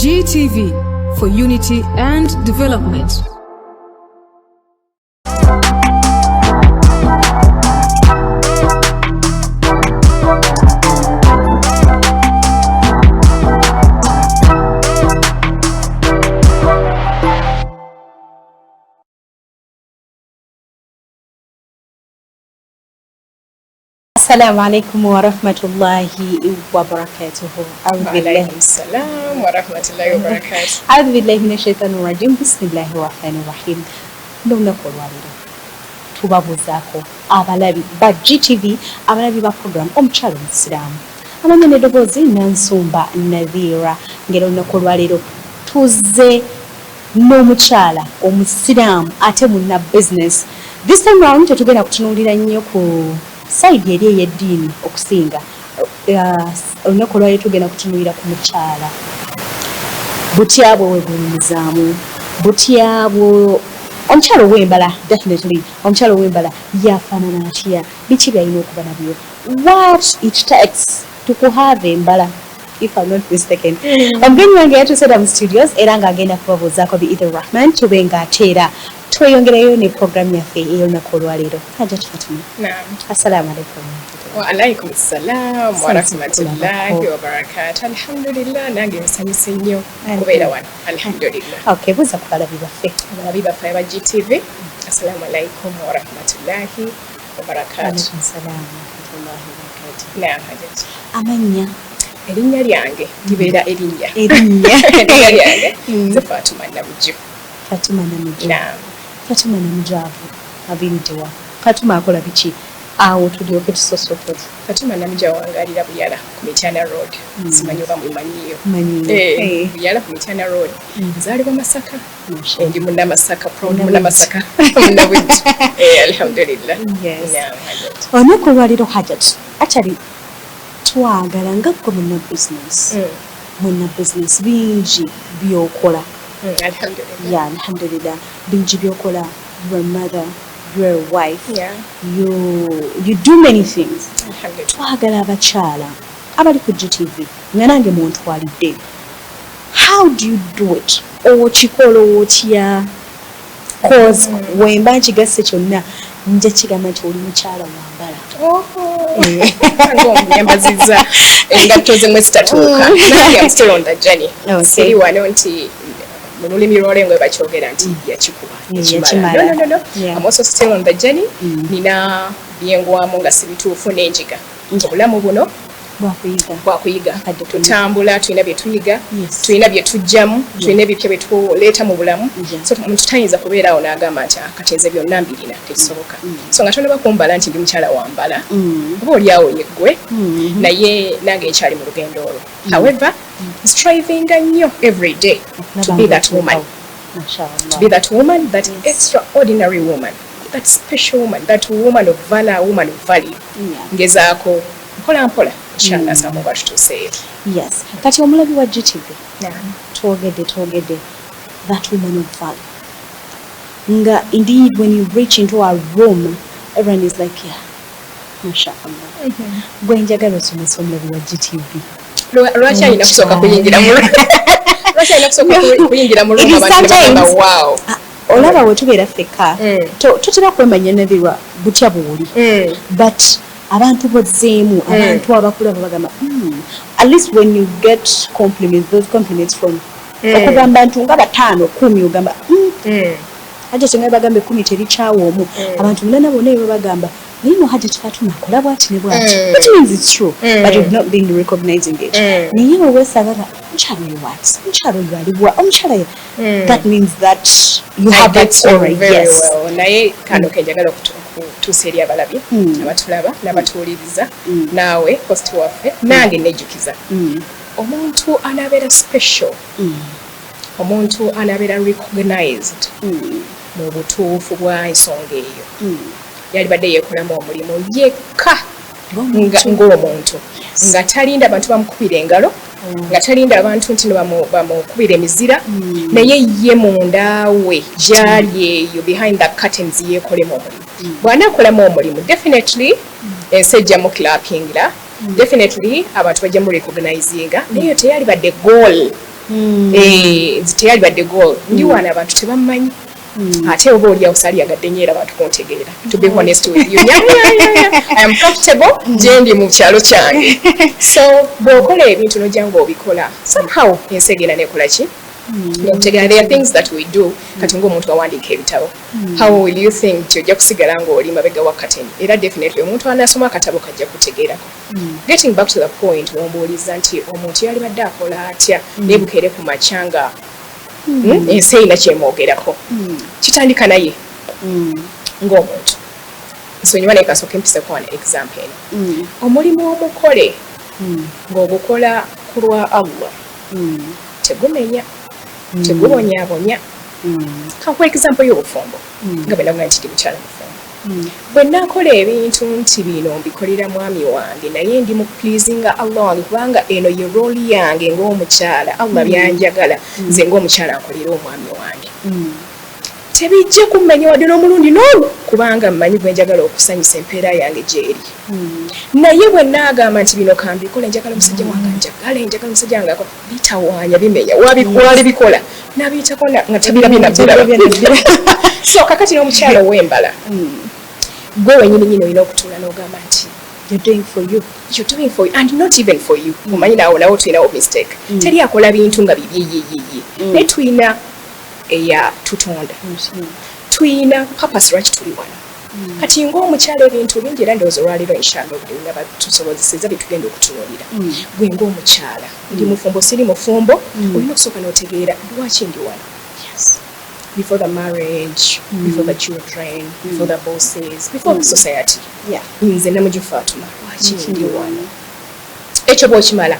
GTV for unity and development. Assalamu alaikum warahmatullahi wabarakatuhu. Alaikum salam warahmatullahi wabarakatuh. Audhu billahi minashaitani rajim. Bismillahi rahmani rahim. N'olunaku olwaleero tubabuuzaako abalabi ba GTV, abalabi ba program Omukyalo Omusiraamu. Amanya n'eddoboozi Nansumba Nadhira, ng'era olunaku olwaleero tuzze n'omukyala omusiraamu ate munna business. This time round tetugenda kutunuulira nnyo ku side eri ey'eddiini okusinga. Olunaku olwaleero tugenda kutunuulira ku mukyala, butya bwe wegulumizaamu, butya bwe omukyala ow'embala, definitely omukyala ow'embala yafaanana atya, biki byalina okuba nabyo, what it takes to kuhave embala, if I'm not mistaken. Omugenyi wange yatuuse dda mu studios era ng'agenda kubabuuzaako bi Idhi Rahman, tube ng'ate era tweyongereyo ne program yaffe ey'olunaku olwaleero. Hajat Fatima. Naam. Assalamu alaikum. Wa alaikum salam warahmatullahi wabarakatuh. Alhamdulillah, nange nsanyuse nnyo kubeera wano. Alhamdulillah. Okay, buuza ku balabi baffe. Abalabi baffe aba GTV, assalamu alaikum warahmatullahi wabarakatuh. Alaikum salam warahmatullahi wabarakatuh. Naam, Hajat. Amannya? Erinnya lyange libeera erinnya. Erinnya. Erinnya lyange nze Fatuma Namujju. Fatuma Namujju. Naam. Fatuma Namujju aviriddewa? Fatuma akola biki? Awo tulyoke tusosotoze. Fatuma Namujju awangalira Buyala ku Mityana Road. Simanyi oba mumanyiyo. Manyiyo. Buyala ku Mityana Road. Nzaalibwa Masaka. Masha. Ndi Munnamasaka, proud Munnamasaka. Munnamasaka. Munnabujju. Alhamdulillah. Yes. Naam, Hajat. Olunaku olwaleero Hajat, actually twagala nga ggwe munna business. Munna business, bingi by'okola. Alhamdulillah. Yeah, alhamdulillah. Bingi by'okola. You are a mother, you are a wife. You do many things. Alhamdulillah. Twagala abakyala abali ku GTV nga nange muntwalidde. How do you do it? Okikola otya? 'Cause wemba nkigasse kyonna nja kigamba nti oli mukyala wambala. Ng'omuyambaziza engatto ze mwe zitatuuka. Nange am still on the journey. Siri wano nti mu lulimi lw'olengwe bakyogera nti yakikuba. Yakimala. No, no, no, no. I'm also still on the journey. Nina byengwamu nga si bituufu n'enjiga. Obulamu buno bwakuyiga. Bwakuyiga. Kadde. Tutambula, tulina bye tuyiga, tulina bye tujjamu, tulina ebipya bye tuleeta mu bulamu. So omuntu tayinza kubeera awo n'agamba nti, "Ah, kati nze byonna mbirina." Tekisoboka. So nga tonaba kumbala nti ndi mukyala wambala, oba oli awo yeggwe, naye nange nkyali mu lugendo olwo. However, strivinga nnyo every day to be that woman, to be that woman, that extraordinary woman, that special woman, that woman of valor, woman of value. Ngezaako mpola mpola, inshallah, samu oba tutuuseeyo. Yes. Kati omulabi wa GTV, twogedde that woman of value. Nga indeed when you reach into our room, everyone is like, "Yeah, mashallah." Gwe njagala osomesa omulabi wa GTV. Lwaki alina kusooka kuyingira mu, lwaki alina kusooka kuyingira mu It room is abantu ne bagamba, sometimes- "Wow"? Ah, olaba we tubeera ffekka, totera kwemanya nabirwa butya bw'oli, but abantu bozzeemu, abantu abakulaba bagamba, At least when you get compliments, those compliments from okuva mu bantu nga bataano, 10, ogamba, Hajati nga bagamba 10 terikyawa omu. Abantu munana bonna ebyo bagamba, naye no Hajati Fatuma akola bwati ne bwati, which means it's true, but you've not been recognizing it. Naye bwe weesanga nga omukyala oyo what, omukyala oyo ali bwa omukyala oyo, that means that you I have that get you aura. very well. Naye kano kenjagala okutuusa eri abalabi abatulaba n'abatuwuliriza, naawe host waffe, nange nejjukiza, omuntu anaabeera special, omuntu anaabeera recognized mu butuufu bwa nsonga eyo, yalibadde yeekolamu omulimu yekka ng'omuntu, nga talinda abantu bamukubira engalo, nga talinda abantu nti no bamukubira emizira, naye ye munda we gyali eyo behind the curtains yeekolemu omulimu. Bw'anaakolamu omulimu, definitely ensi ejjamu clappingira, definitely abantu bajja mu recognizinga, naye teyalibadde goal. Teyalibadde goal. Ndi wano, abantu tebammanyi, ate oba oliawo saaliyagadde nnyo era abantu kuntegeera. To be honest with you, yeah. I am comfortable gyendi mu kyalo kyange. So bw'okola ebintu nojja ng'obikola, somehow ensi egenda nekola ki, nokutegeera. There are things that we do. Kati ng'omuntu awandiika ebitabo, how will you think nti ojja kusigala ng'oli mabega wa curtain? Era definitely omuntu anasoma akatabo kajja kutegeerako. Getting back to the point wombuuliza nti omuntu yalibadde akola atya naye bukeere ku makya nga ensi erina kyemwogerako, kitandika naye ng'omuntu. Nsonyiwa, naye kasooke mpiseko wano example eno. Omulimu omukole ng'ogukola ku lwa Allah, tegumenya, tegubonyaabonya. Kankuwa example y'obufumbo. Nga bwe navuga nti ndi mukyala mufumbo, bwe naakola ebintu nti bino mbikolera mwami wange, naye ndi mu pleasinga Allah wange, kubanga eno ye role yange ng'omukyala. Allah byanjagala nze ng'omukyala nkolera omwami wange, tebijja kummenya wadde n'omulundi n'omu, kubanga mmanyi gwe njagala okusanyusa, empeera yange gy'eri. Naye bwe naagamba nti bino kambikole, njagala omusajja wange anjagale, njagala omusajja wange akole, bitawaanya, bimenya. Wali bikola nabiyitako nga tabirabye nabiraba. So kakati n'omukyala ow'embala, gwe wenyini nyini olina okutuula n'ogamba nti You're doing for you. You're doing for you and not even for you. Omanyi nawo tulinawo mistake. Teri akola bintu nga bibye yeyeye, naye tulina eya tutonda, tuyina purpose lwaki tuli wano. Kati ng'omukyala ebintu bingi, era ndowooza olwaleero inshallah obulina batusobozeseza byetugenda okutunuulira. Gwe ng'omukyala, ndi mufumbo, siri mufumbo, olina okusooka n'otegeera lwaki ndi wano before the marriage, before the children, before the bosses, before the society. Nze Namuju Fatuma, lwaki ndi wano? Ekyo bw'okimala,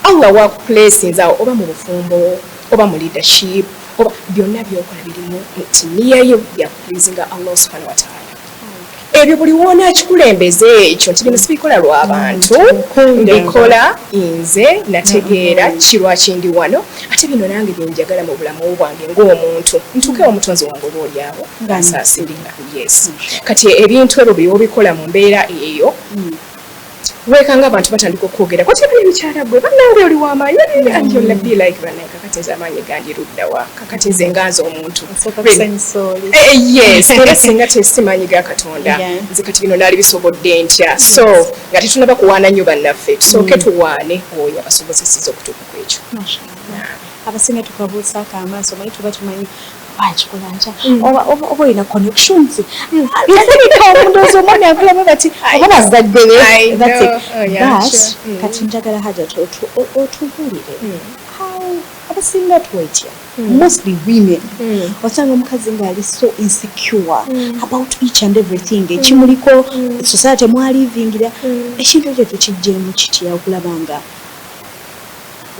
Allah wakuplacinze awo, oba mu bufumbo oba mu leadership oba byonna byokola, birimu nti niyayo byakupleasinga Allah subhanahu wataala. Ebyo buli woona akikulembeza ekyo nti bino sibikola lw'abantu, mbikola nze nategeera kirwaki ndi wano, ate bino nange byenjagala mu bulamu bwange ng'omuntu, ntuukewo omutonzi wange oba oliawo nga nsaasirira. Yes, kati ebintu ebyo buli obikola mu mbeera eyo, weekanga abantu batandika okwogera kwati bali emikyala gwe bannange oli w'amaanyi, and you'll be like, "Bannange, kakati nze amaanyi gandi luddawa? Kakati nze nganze omuntu?" Osooka kusanyusa oli. Yes, era singa tesimanyi ga Katonda, nze kati bino naali bisobodde ntya? So nga tetunaba kuwaana nnyo bannaffe, tusooke tuwaane oyo abasobozeseza okutuuka ku ekyo. Mashallah. Abasinga tukabuusaako amaaso, manyi tuba tumanyi wakikola ntya, oba olina connections. Nfunika omundoozi omwami akulamu bati oba bazadde be. I That's it. know. Oh, yeah, But sure. Kati njagala Hajat otubuulire how abasinga twetya, mostly women. Osanga omukazi ng'ali so insecure about each and everything ekimuliko, society mwalivingira. Ekintu ekyo tukijjeemu kitya okulaba nga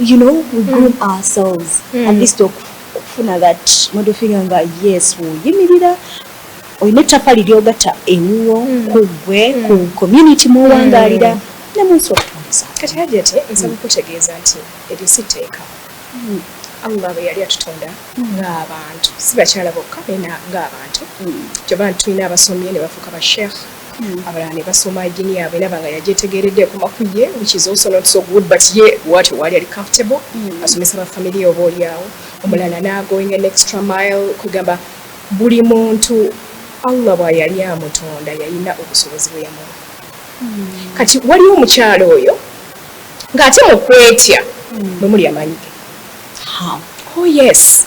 we groom ourselves, at least okufuna that model figure nga yes, woyimirira olina ettaffaali lyogatta ewuwo, ku ggwe, ku community mwowangaalira, ne mu nsi okutonza? Kati Hajati, nsaba okutegeeza nti eryo si tteeka. Allah bwe yali atutonda ng'abantu, si bakyala bokka, naye ng'abantu, kyova nti tulina abasomye ne bafuuka ba sheikh, abalala ne basoma eddiini yaabwe naba nga yagyetegeredde ekoma ku ye, which is also not so good, but ye bwatyo waali ali comfortable, asomesa bafamily oba oliawo, omulala n'agoinga an extra mile. Kugamba buli muntu Allah bwe yali amutonda yalina obusobozi bwe yamuwa. Kati waliwo omukyala oyo ng'ate mu kwetya mwe muli amaanyi ge. How? Oh yes,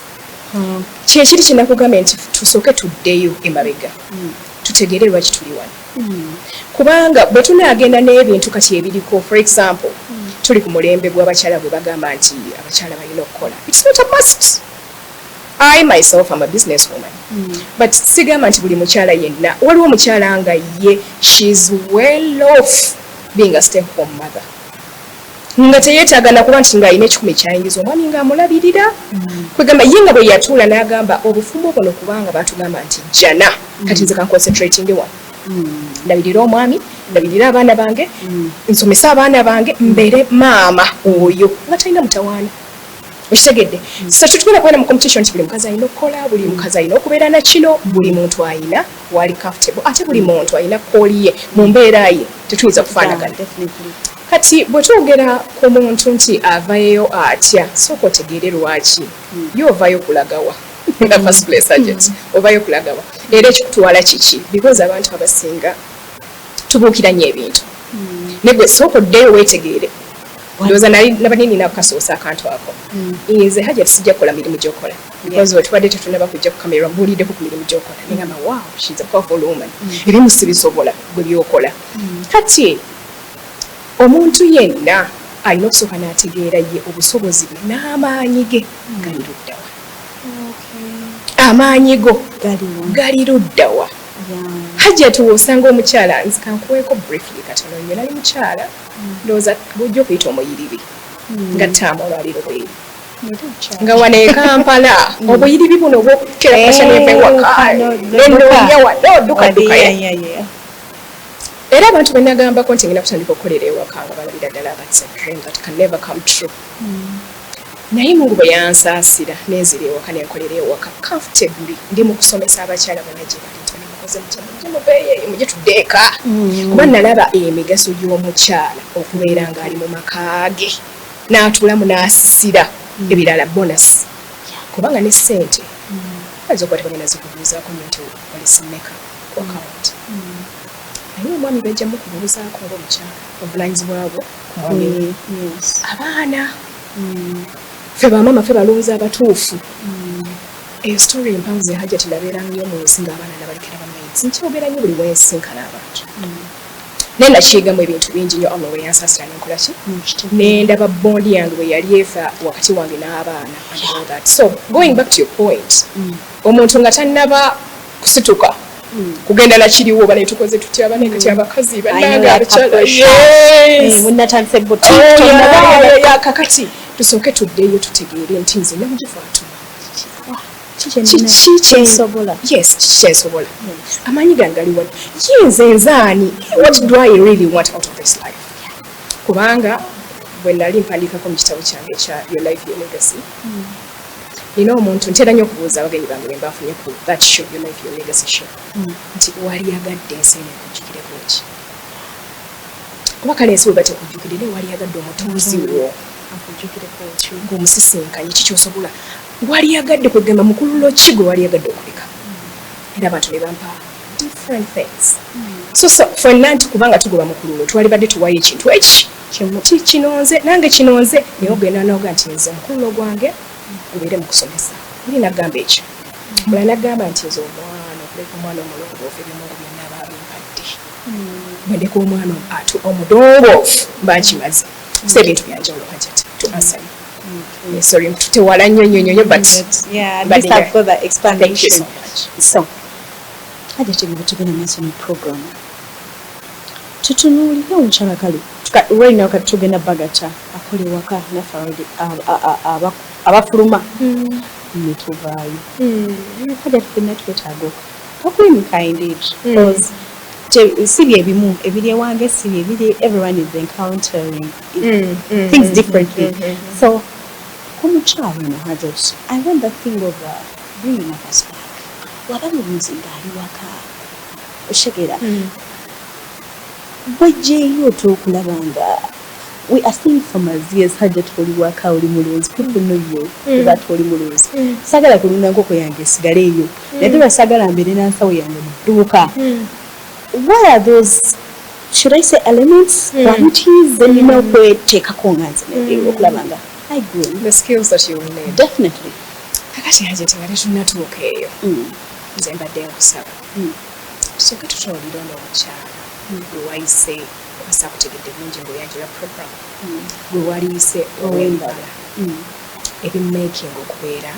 kyekiri kyenakugambye nti tusooke tuddeyo emabega tutegeere lwaki tuli wano, kubanga bwe tunaagenda n'ebintu kati ebiriko, for example, tuli ku mulembe gw'abakyala bwe bagamba nti abakyala balina okukola. It's not a must. I myself am a business woman, but sigamba nti buli mukyala yenna. Waliwo omukyala nga ye she's well off being a stay home mother, nga teyeetaaga nakuba nti ng'alina 1,000 kyayingiza, omwami ng'amulabirira. Kwegamba ye nga bwe yatuula n'agamba obufumbo buno, kubanga batugamba nti jana, kati nze kanconcentratinge wano, ndabirire omwami, ndabirire abaana bange, nsomese abaana bange, mbeere maama oyo nga talina mutawaana. Okitegedde? So tetugenda kubeera mu competition nti buli mukazi alina okukola, buli mukazi alina okubeera na kino. Buli muntu alina wali comfortable, ate buli muntu alina call ye mu mbeera ye, tetuyinza kufaanagana. Definitely. Kati bwe twogera ku muntu nti avayo atya, sooka otegeere lwaki ye ovayo kulagawa in the first place. Hajat, ovayo kulagawa era ekikutwala kiki? Because abantu abasinga tubuukira nnyo ebintu, naye gwe sooka oddeyo weetegeere. Ndowooza nali nabadde nina kukasoosa akantu ako. Nze Hajat sijja kukola mirimu gy'okola, because wetubadde tetunaba kujja ku kamera, mbuuliddeko ku mirimu gy'okola, negamba, "Wow, she's a powerful woman." Ebimu sibisobola gwe byokola. Kati omuntu yenna alina okusooka n'ategeera ye obusobozi bwe n'amaanyi ge gali luddawa. Amaanyi go Galiwa? gali luddawa? Hajjati, wosanga omukyala, nze kankuweeko briefly katono nnyo, nali mukyala, ndowooza bwojja okuyita omuyiribi nga ttaamu olwaliro bweri nga wano e Kampala, obuyiribi buno obwokukera kasha neva ewaka nenoonya wano dduka dduka. Era abantu benagambako nti ngenda kutandika okukolera ewaka nga balabira ddala that's a dream that can never come true. Naye Mungu bwe yansaasira nenzira ewaka nenkolera ewaka comfortably, ndi mu kusomesa abakyala bonna gye bali nti mukoze mutya, mujje muveeyo, mujje tudde eka, kuba nalaba emigaso gy'omukyala okubeera ng'ali mu maka ge n'atuulamu n'asisira ebirala bonus, kubanga ne ssente bayinza okuba tebagenda zikubuuzaako nnyo nti olese mmeka ku account, naye omwami bajja mukubuuzaako ng'omukyala obuvunanyizibwa bwo ku mwami, abaana. Ffe bamaama ffe balonzi abatuufu. Eyo story empanvu ze Hajjati, nabeera nnyo mu nsi ng'abaana nabalekera ba maids. Nkyogera nnyo buli wensinkana abantu, naye nakiyigamu ebintu bingi nnyo. Allah we yansaasira nenkola ki, nendaba bond yange bwe yali efa wakati wange n'abaana and all that. So going back to your point, omuntu nga tannaba kusituka kugenda nakiriwo, bane tukoze tutya, bane kati abakazi bannange abakyala. Munatandise. Oh, kakati tusooke tuddeyo tutegeere nti nze namugifaatuma kiki kyensobola. Yes, kiki kyensobola? Amaanyi gange gali wano? Yinze nzaani? What do I really want out of this life? Kubanga bwe nali mpandiikako mu kitabo kyange ekya Your Life Your Legacy, nina omuntu ntera nnyo okubuuza abagenyi bange bwe mbafunye ku that show, Your Life Your Legacy show, nti waliyagadde ensi eno ekujjukireko ki? Kuba kale ensi bwe batekujjukire, naye waliyagadde omutonzi wo ng'omusisinkanye, kikyosobola waliyagadde kwegamba mukululo ki gwe waliyagadde okuleka? Era abantu ne bampa different things. So ffenna nti kubanga tugoba mukululo, twalibadde tuwayo ekintu eki kinonze nange kinonze, naye ogenda noga nti nze omukululo gwange gubeere mu kusomesa. Oli nagamba ekyo, omulala nagamba nti nze omwana, okuleka omwana omulongoofu, ebyomungu byonna baabimpadde, bwendeka omwana omulongoofu mba nkimaze. So ebintu byanjawulo. Hajat, to answer you, sorry, ntutewala nnyo nnyo nnyo, but Yeah, at but least I've got that thank you explanation. so much. So, Hajati, nga tugenda maaso ne program, tutunuulire omukyala kale right now kati tugenda bagata akola ewaka naffe abafuluma ne tuvaayo. Hajati, ffenna twetaaga okwemika indeed, because si bye bimu ebiri ewange, si bye biri, everyone is encountering things differently. So ku mukyala ono Hajat, I want that thing of bringing up a spark waba mulunzi ng'ali waka, oshegera bwejjeeyo ota okulaba nga we are seeing farmers. Yes, Hajat, oli waka, oli mulunzi, people know you that oli mulunzi. Saagala kulunda nkoko yange esigale eyo, naye teba saagala mbeere nansawo yange mu dduuka. What are those, should I say, elements, qualities zenina okweteekako nga nze neri okulaba nga I grow? The skills that you will need. Definitely. Kakati Hajati, nga tetunnatuuka eyo, nze mbadde nkusaba tusooke tutunuulire ono omukyala gwe wayise, oba saakutegedde bulungi ng'oyanjula program, gwe waliyise ow'embala ebimaking okubeera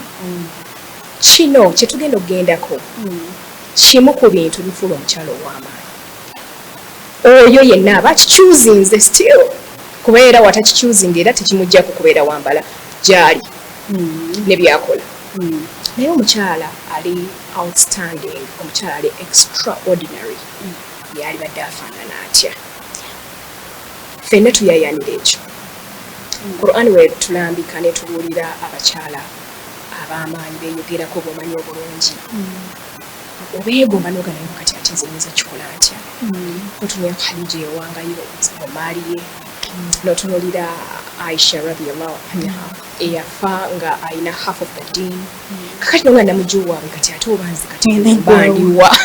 kino kye tugenda okugendako. Kimu ku bintu bifuula omukyala ow'amaanyi oyo yenna aba akikyuzinze still, kubeera watakikyuzinga era tekimuggyako kubeera wambala gy'ali ne byakola. Naye omukyala ali outstanding, omukyala ali extraordinary, yali badde afaanana atya? Ffenna tuyayanira ekyo. Quran we tulambika netubuulira abakyala ab'amaanyi beeyogerako, bwomanyi obulungi obeegomba noga, naye kati ate nze nyinza kikola ntya? Otunya Khadija ewangayo mu maali ye. Notunulira Aisha radiyallahu anha eyafa nga ayina half of the deen. Kakati nonga Namujju waabwe, kati ate oba nze kati mbandiwa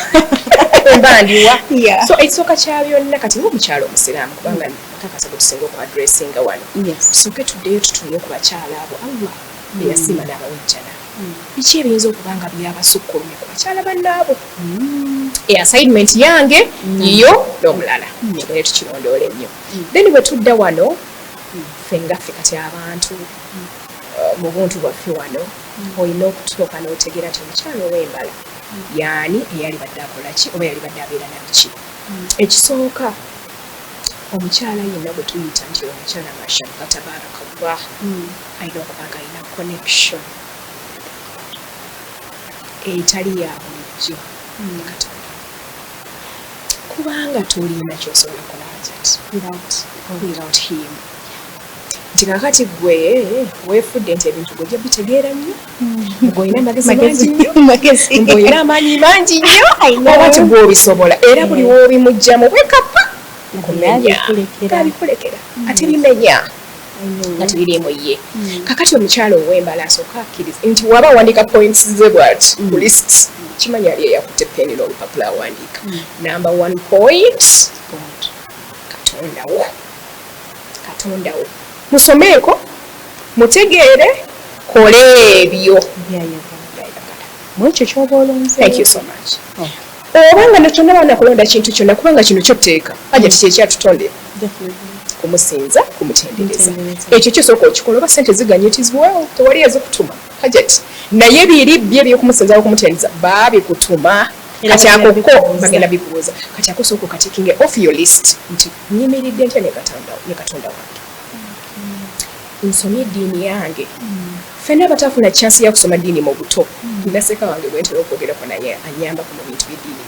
mbandiwa? So ekisooka kya byonna kati ngaomukyalo omusiraamu, kubanga kakasa gwe tusinga okuaddressinga wano, tusooke tuddeyo tutunule ku bakyala abo Allah beyasiima n'abawa ejjana. Biki ebiyinza okuba nga byabasukkulumye ku bakyala bannaabo? E assignment yange, yiyo n'omulala, tugende tukirondoole nnyo. Then bwe tudda wano ffe nga ffe kati abantu, mu buntu bwaffe wano, olina okutuuka n'otegeera nti omukyala ow'embala yaani eyali badde akola ki oba yali badde abeera na biki. Ekisooka, omukyala yenna gwe tuyita nti omukyala mashallah tabarakallah alina okuba nga alina connection etali ya bulijjo ne Katonda, kubanga tolina kyosobola kukola hajat without him. Nti kakati gwe weefudde nti ebintu gwe ojja bitegeera nnyo, ng'olina amagezi mangi nnyo, ng'olina amaanyi mangi nnyo, oba ti gwe obisobola, era buli w'obimugjamu bwekapa kumenya abikulekera, ate bimenya nga tebiriimu ye. Kakati omukyala ow'embala asooka akkiriza nti waba awandiika points ze bwati ku list, kimanyi ali eyakutte peni n'olupapula awandiika number one point, Katondawo. Katondawo musomeeko, mutegeere, kola ebyo byayagala. Mwekyo kyoba olonze. Thank you so much. Oba nga nekyonna banakulonda kintu kyonna, kubanga kino kyotteeka aja ti kyekyatutondera kumusinza, kumutendereza. Ekyo kisooka okikola oba sente ziganye, it is well, tewali ezikutuma hajati, naye biri bye ebyokumusinza okumutendereza baabikutuma. Kati ako ko bagenda bikubuuza. Kati ako sooka okatickinge off your list nti nyimiridde ntya ne Katonda wange, nsomye eddiini yange. Ffenna abatafuna chance ya kusoma ddiini mu buto, naseka wange bwe ntera okwogerako naye anyambako mu bintu by'eddiini,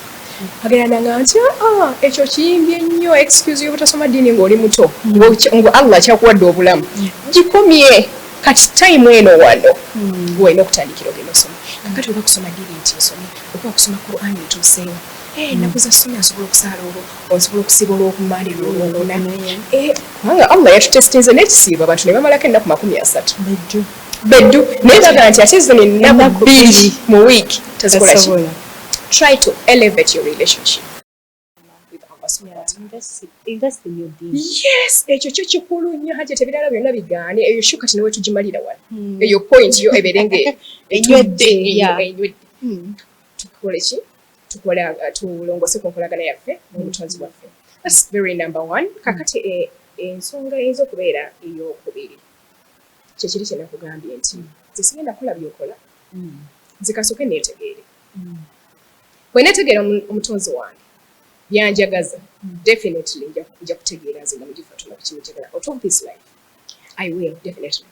agenda nanga nti aa ekyo kiyimbye nnyo excuse y'obutasoma ddiini ng'oli muto, ngo Allah akyakuwadde obulamu, gikomye. Kati time eno wano olina okutandikira ogenda osoma. Kakati oba kusoma ddiini nti nsomye okuba kusoma Qur'ani ntuuseewo, ennaku za sunna nsobola okusaala, olwo osobola okusiiba olwokumande n'olwokuna, kubanga Allah yatutestinze n'ekisiibo, abantu ne bamalako ennaku 30 beddu, naye bagamba nti ate zino ennaku 2 mu wiiki tazikola ki? Try to elevate your relationship with Allah subhanahu wa ta'ala. Invest in your deen. Yes, ekyo kyo kikulu nnyo hajja, tebirala byonna bigaane. Eyo shu kati newe tugimalira wano, eyo point yo ebeere nga enywedde. Enywedde. Tukole ki? Tukole, tulongose ku nkolagana yaffe n'omutonzi waffe. That's very number one. Kakati ensonga eyinza okubeera eyokubiri kyekiri kyenakugambye nti nze sigenda kukola byokola, nze kasooke neetegeere. Bwe neetegeera omutonzi wange byanjagaza, definitely nja kutegeera nze nga mugifatuma biki njagala out of this life. I will definitely.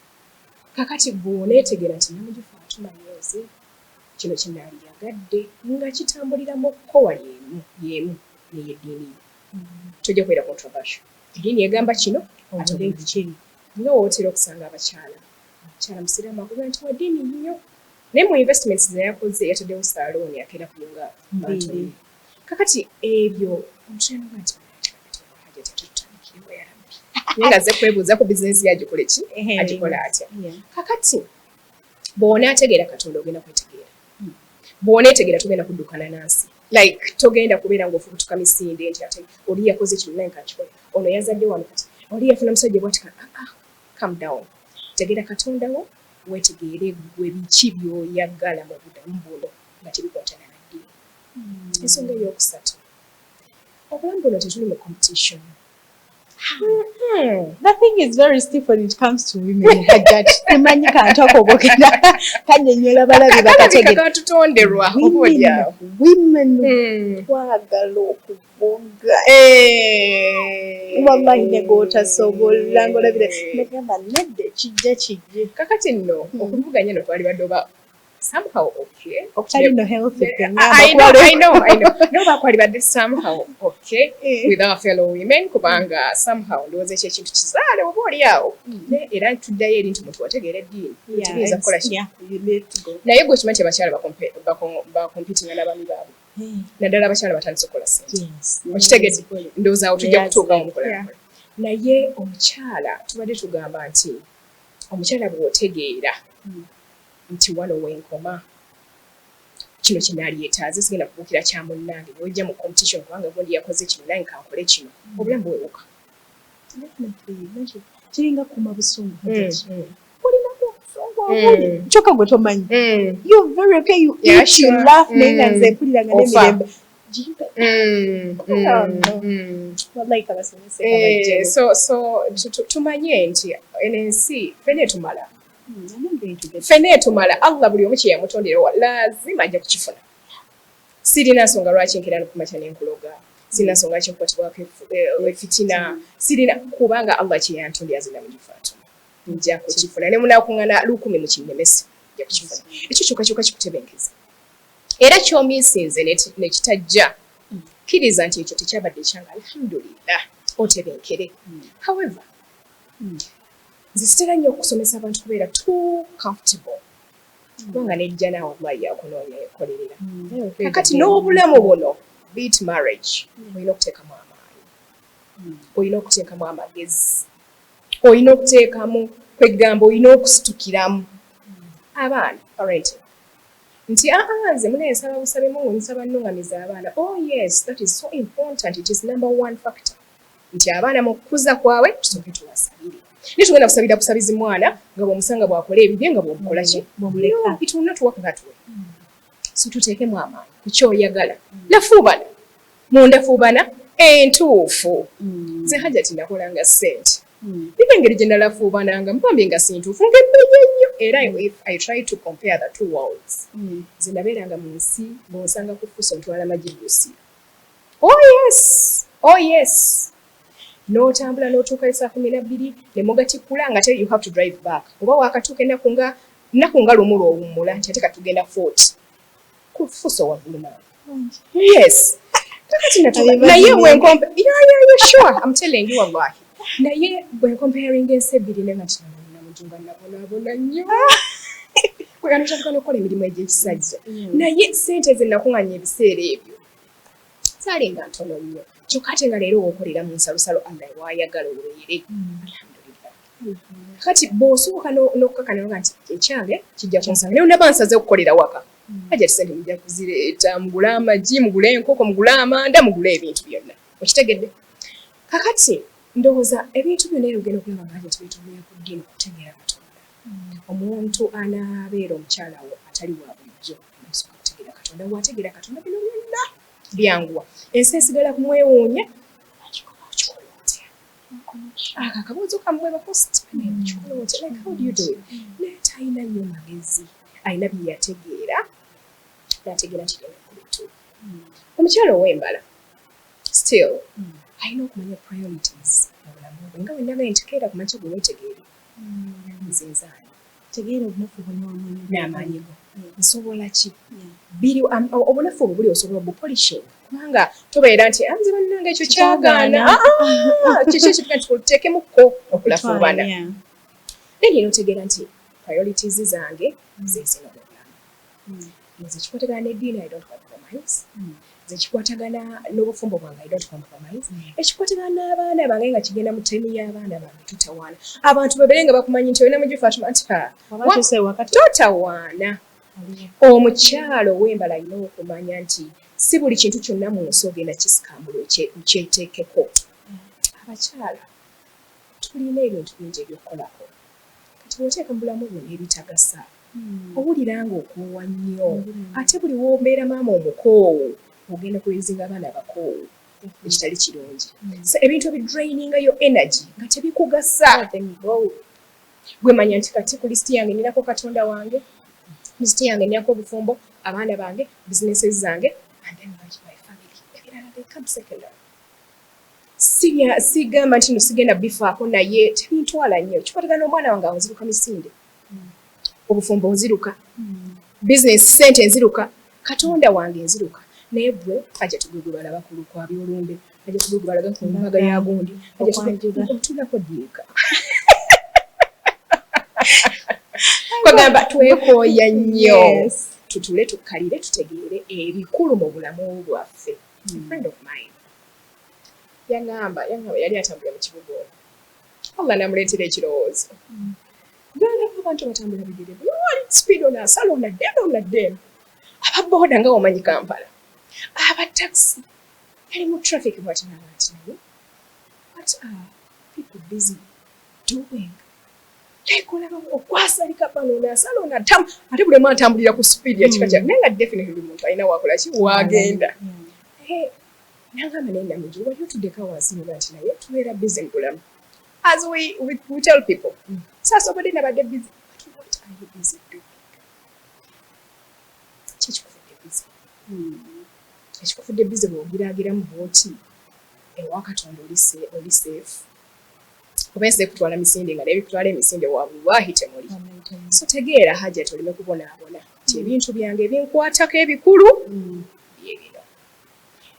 Kakati bw'oneetegeera nti Namugifatuma yenze kino kyenaalyagadde nga kitambulira mu kkowa yemu yemu neyeddiini yo, tojja kubeera controversial. Eddiini egamba kino, ate kiri. Nga wootera okusanga abakyala, omukyala musiraamu akugamba nti wa ddiini nnyo, naye mu investments zeyakoze yataddewo saalooni akeera kuyunga bantu. Kakati ebyo omukyala nti hajati tutandikirewo ya rabbi, naye nga ze kwebuuza ku bizinesi yagikole ki, agikola atya. Kakati bw'onaategeera Katonda ogenda kwetegeera. Bw'oneetegeera togenda kuddukana nansi, like togenda kubeera ng'ofubutuka misinde nti ate oli yakoze kino naye nkakikola, ono yazadde wano, kati oli yafuna musajja bwati. Ah, ah, calm down, tegeera Katonda wo, weetegeere gwe biki by'oyagala mu bulamu buno nga tebikwatana na ddiini. Ensonga eyokusatu, obulamu buno tetuli mu competition. The thing is very stiff when it comes to women. Hajat, simanyi kantu ako bwogenda kanyonyola balabi bakategere. Katutonderwa oba oliawo. Women twagala okuvuga. Wallahi ne gw'otasobola ng'olabira negamba nedda, kijja kijje. Kakati nno okuvuganya no twalibadde oba somehow okay. Okutali no healthy. I know, I know, I know. No, bakwalibadde somehow okay with our fellow women, kubanga somehow ndowooza ekyo ekintu kizaale oba oli awo. Naye era tuddayo eri nti muntu wategeera eddiini tebiyinza kukola ki, naye gwe okimanyi nti abakyala bacompetinga n'abaami baabwe, naddala abakyala batandise okukola ssente. Okitegedde? Ndowooza awo tujja kutuukawo mukola. Naye omukyala, tubadde tugamba nti omukyala bw'otegeera nti wano wenkoma, kino kinalyetaaze, sigenda kubuukira kya munnange, newejja mu competition kubanga gundi yakoze kino, nange kankole kino, obulamu bwewuka. Definitely. Kiringa kuma busungu. Olinamu obusungu obuli kyokka gwe tomanyi. You're very okay, you eat, you laugh, naye nga nze mpulira nga Ofa. n'emirembe gibe. Oh, no. Wallahi kabasomese kabajjewo. So tumanye nti eno ensi ffena etumala. I'm not going to get Ffena etumala. Allah buli omu kye yamutondera lazima ajja kukifuna. Sirina nsonga lwaki nkera kumakya nenkuloga, sirina nsonga lwaki nkwatibwako efitina, sirina, kubanga Allah kye yantondera nze namugifaatuma nja kukifuna. Ne munakuŋŋana 1000 mu kinnemese, nja kukifuna. Ekyo kyokka kyokka kikutebenkeza, era kyomiisinze nekitajja, kkiriza nti ekyo tekyabadde kyange, alhamdulillah, otebenkere. However, nze sitera nnyo okusomesa abantu kubeera too comfortable, kubanga nejja naawe wallahi yakunoonya yekolerera. Kakati n'obulamu buno, be it marriage, olina okuteekamu amaanyi, olina okuteekamu amagezi, olina okuteekamu kwegamba, olina okusitukiramu abaana, parenting, nti aa nze mune nsaba busabe Mungu, nsaba nnungamiza abaana. Oh yes, that is so important. It is number one factor nti abaana mu kukuza kwabwe tusooke tubasabire. Naye tugenda kusabira busabizi mwana nga bw'omusanga bw'akola ebibye nga bw'omukola ki? Bw'omuleka. No, it will not work that way. So tuteekemu amaanyi ku kyoyagala. Lafuubana mundafuubana entuufu. Nze Hajati nakolanga ssente, nina engeri gye nalafuubananga mpambye nga sintuufu, ng'emmenya nnyo. Era if I try to compare the two worlds, nze nabeeranga mu nsi bw'osanga ku Fuso ntwala magi Busia. Oh yes, oh yes, n'otambula n'otuuka esaa 12 ne mugatikkula nga te you have to drive back, oba wakatuuka ennaku nga nnaku nga lumu lw'owummula nti ate katugenda Fort ku Fuso waggulu maama. Yes, kakati natuuka naye wenkompe, yeah, sure, I'm telling you, wallahi, naye bwe comparing ensi ebbiri ne nga kinamujunga nabonaabona nnyo kwegana otandika n'okukola emirimu egy'ekisajja. Naye ssente ze nakuŋŋanya ebiseera ebyo zaalinga ntono nnyo, kyokka ate nga leero wookolera mu nsalosalo Allah waayagala obeere, alhamdulillah. Kati bw'osooka n'okukakana nga nti ekyange kijja kunsanga, naye onaba nsaze okukolera waka, ajja sente mujja kuzireeta, mugule amagi, mugule enkoko, mugule amanda, mugule ebintu byonna. Okitegedde? Kakati ndowooza ebintu byonna ebyo ogenda okulaba nga aja tibetobera ku ddiini, okutegeera Katonda. Omuntu anaabeera omukyala wo atali wa bulijjo okusooka kutegeera Katonda. Bw'ategeera Katonda, bino byonna byanguwa. Ensi esigala kumwewuunya, okikola otya? Ako akabuuzo kammwe ba host, okikola otya? Like, how do you do it? Naye talina nnyo magezi, alina bye yategeera, n'ategeera nti lyena ekkubo ettuufu. Omukyala ow'embala still alina okumanya priorities mu bulamu bwe, nga bwe nagambye nti keera ku makya gwe weetegeere, nze nzaani? Tegeera obunafu bwo n'amaanyi. N'amaanyi go. Nsobola ki? Biri obunafu obwo buli osobola obupolishinga, kubanga tobeera nti anze bannange ekyo kyagaana. Ah, ah, kiki ekituka nti tuteekemukko okulafuubana? Then notegeera nti priorities zange ze zino mu bulamu. Nze kikwatagana n'eddiini, I don't compromise. Nze kikwatagana n'obufumbo bwange, I don't compromise. Ekikwatagana n'abaana bange nga kigenda mu time y'abaana bange, tutawaana. Abantu babeere nga bakumanyi nti olina mugi Fatuma nti totawaana. Omukyalo ow'embala alina okumanya nti si buli kintu kyonna mu nsi ogenda kisikambula okyeteekeko. Abakyala tulina ebintu bingi ebyokukolako. Kati bw'oteeka mu bulamu bwo n'ebitagasa, owulira nga okoowa nnyo. Ate buli w'obeera maama omukoowu, ogenda kuraisinga abaana abakoowu, ekitali kirungi. So ebintu ebidraininga yo energy nga tebikugasa, gwe manya nti kati ku lisiti yange ninako Katonda wange, lisiti yange ninako obufumbo, abaana bange, businesses zange, and then my family. Ebirala they come secondary. Sigamba nti no sigenda bifaako, naye tebintwala nnyo. Kikwatagana n'omwana wange, awo nziruka misinde, obufumbo nziruka, bizinesi sente nziruka, Katonda wange nziruka. Naye gwe ajja tugwe gwe balaba ku lukwabi olumbe, ajja tugwe gwe balaga ku mbaga ya gundi, otulako ddiika kwagamba twekooya nnyo. Tutule tukkalire tutegeere ebikulu mu bulamu bwaffe. A friend of mine yaŋŋamba yali atambulira mu kibuga omwo. Allah namuleetera ekirowoozo, nalaba abantu batambula bigere, wali speed, ono asala, ono adda eno, ono adda eno, ababooda nga omanyi Kampala, abataxi. Yali mu traffic bwati naba nti, "Naye what are people busy doing?" Like olaba okwasalika pano, ono asala, ono atamu, ate buli omu atambulira ku speed yakika kya, naye nga definitely buli muntu alina wakola ki, wagenda. Nangamba, "Naye Namiji, wali otuddeko wansi noga nti naye tubeera busy mu bulamu?" As we tell people, saasobodde, nabadde busy. But what are you busy doing? Kyekikufudde busy? Ekikufudde busy bw'ogiraagiramu bw'oti ewa Katonda, oli safe, oba ensi ekutwala misinde nga nebikutwala emisinde, wallahi temuli. So tegeera, Hajat, oleme kubonaabona nti ebintu byange ebinkwatako ebikulu bye bino,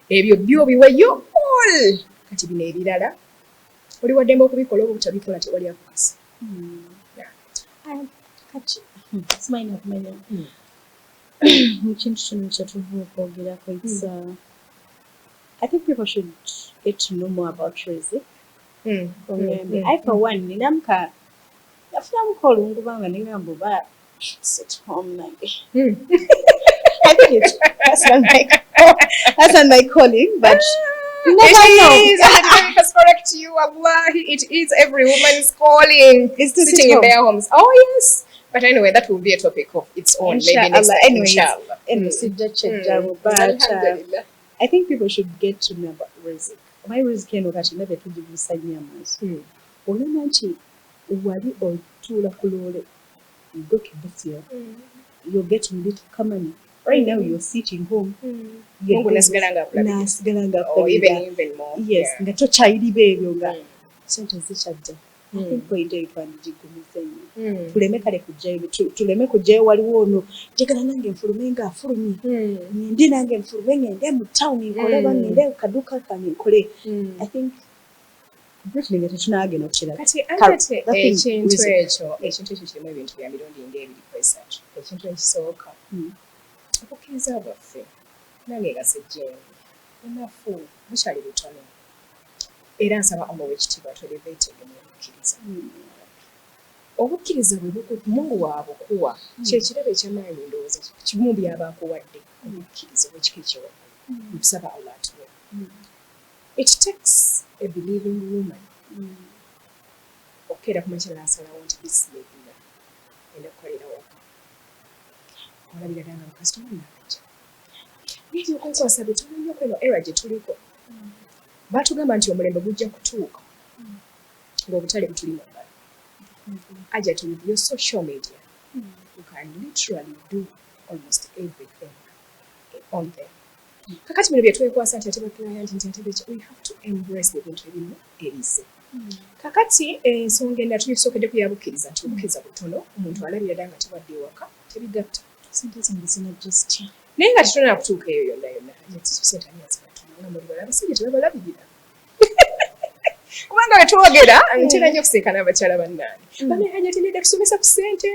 ebyo byo biweyo all. Kati bino ebirala oli waddembe okubikola oba obutabikola, tewali akukasa. Kati simanyi nakumanya mu kintu kino kyetuva okwogerako, it's I think people should get to know more about rizik. Oŋŋambe, I for one ninamuka nafunamuko olunguba nga nengamba oba sit home nange. I think it's that's not my calling, but you never It know. is, and let me correct you, wallahi, it is every woman's calling. It's to sit sitting in home. Their homes. Oh yes. But anyway, that will be a topic of its own. Maybe next Inshallah. time. Anyways, Inshallah. Anyway, sijja kyejjangu, but Alhamdulillah. I think people should get to know about rizik. Omanyi rizik eno kati ndabye tugibuusa nnyo amaaso. Ogamba nti wali otuula ku loole, you go to Busia, you're getting little money. Right now you're sitting home. You're Mungu nasigala nga akulabirira. Nasigala nga Or even akulabirira. Even more. Yes, nga tokyayiriba ebyo nga sente zikyajja. I think point eyo twandigigumiza nnyo. Tuleme kale kujjayo, tuleme kujjayo waliwo ono njagala nange nfulume nga afulumye, ngende nange nfulume, ngende mu town nkole oba ngende ku kaduuka kange nkole. I think briefly nga tetunagenda kukiraba. Kati ate That thing, ekintu rizik. ekyo, ekintu ekyo kirimu ebintu bya mirundi ng'ebiri ku esatu. Ekintu ekisooka, obukkiriza bwaffe nange nga sejjengu bunafu, bukyali butono, era nsaba Allah ow'ekitiibwa tuelevating mu bukkiriza. Obukkiriza bwe Mungu waabukuwa, kyekirabo ekyamaanyi, ndowooza kimu byaba akuwadde, obukkiriza obw'ekika ekyewaggulu. Nkusaba Allah atuwe. It takes a believing woman okukeera ku makya n'asalawo nti bismillah, enda kukolera waka, olabira ddala nga bakasitoma nabajja. Naye okwenkwasa bitono nnyo kweno era gye tuliko. Baatugamba nti omulembe gujja kutuuka ng'obutale butuli mu ngalo. Hajat, with your social media you can literally do almost everything on there. Kakati bino bye twekwasa nti ate baclient, nti ate beki, we have to embrace ebintu ebimu ebize. Kakati ensonga endala tugisookedde kuyabukkiriza nti obukkiriza butono, omuntu alabira ddala nga tebadde ewaka tebigatta. Sente zange zinajja zitya? Naye nga tetonala kutuuka eyo yonna yonna, sente ani azibatuma nga muli bala abasajja tebabalabirira? Kubanga bwe twogera ntera nnyo okusinkana abakyala bannange, bane, "Hajati, nedda tusomesa ku ssente,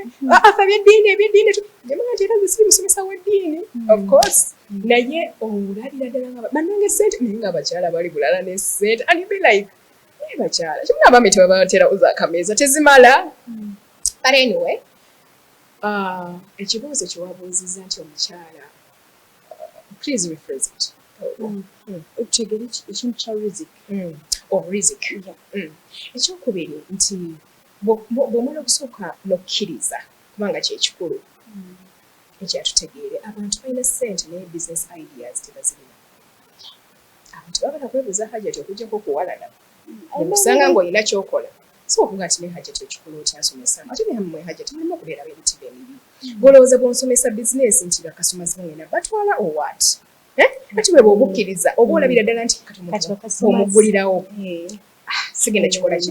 afe ebyeddiini, ebyeddiini." Njamanga nti era nze siri musomesa w'eddiini, of course, naye olabira ddala nga bannange ssente, naye nga abakyala bali bulala ne ssente, and you be like, "Naye bakyala kimu abaami tebabaterawo za kameeza tezimala." But anyway, ekibuuzo kyewabuuzizza nti omukyala, please rephrase it. Otegere ekintu kya rizik. Oh, rizik. Ekyokubiri nti bw'omala okusooka n'okkiriza, kubanga kyekikulu ekyatutegeere, abantu balina ssente naye business ideas tebazirina. Abantu babala kwebuuza, Hajati, okujjako okuwalana okusanga ng'olina kyokola, si okuga nti ne Hajati ekikola otya, nsomesa. Ate nammwe, Hajati, mulimu okubeera b'emitima emibi, bw'olowooza bw'onsomesa bizinesi nti bakasitomazi bongenda batwala or what? Eh? Ati bwe bw'obukkiriza oba olabira ddala nti kati omuntu Kati bakasitomazi- omugulirawo, sigenda kikola ki.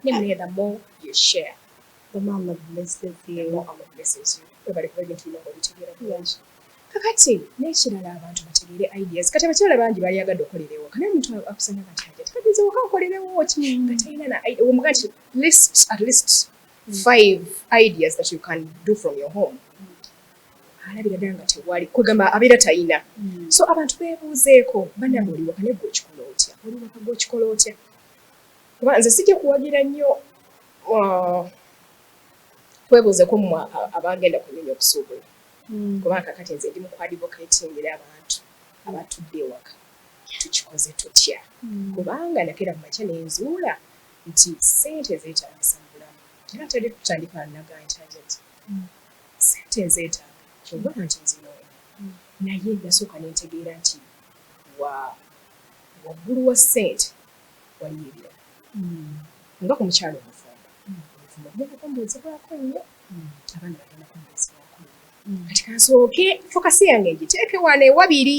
Naye the more you share, The more Allah blesses the you. more Allah blesses you. Webale kuba ebintu bino ng'obitegeera bulungi. Kakati n'ekirala, abantu bategeere ideas. Kati abakyala bangi balyagadde okukolera ewaka, naye omuntu akusanga nti, "Hajati, kati nze waka nkolerewo ki?" Nga talina na idea. Omuga nti list at least five ideas that you can do from your home, alabira ddala nga tewali, kwegamba abeera talina. So abantu beebuuzeeko, bannange, oli waka naye gwe okikola otya? Oli waka gwe okikola otya? Kuba nze sijja kuwagira nnyo twebuuze mmwe abagenda ku nnyonyi okusuubula, kubanga kakati nze ndi mu kuadvocatingira abantu abatudde ewaka. Tukikoze tutya? Kubanga nakeera mu makya nenzuula nti ssente zeetaagisa mu bulamu, era tadde tutandika naga nti Hajati, ssente nzeetaaga, kyova nti nzinoonya, naye nasooka nentegeera nti wa waggulu wa ssente waliyo ebirala, nga ku mukyalo omufumbo, omufumbo agenda kumbuuzibwako nnyo, abaana bagenda kumbuuzibwako nnyo. Kati kansooke focus yange ngiteeke wano ewabiri.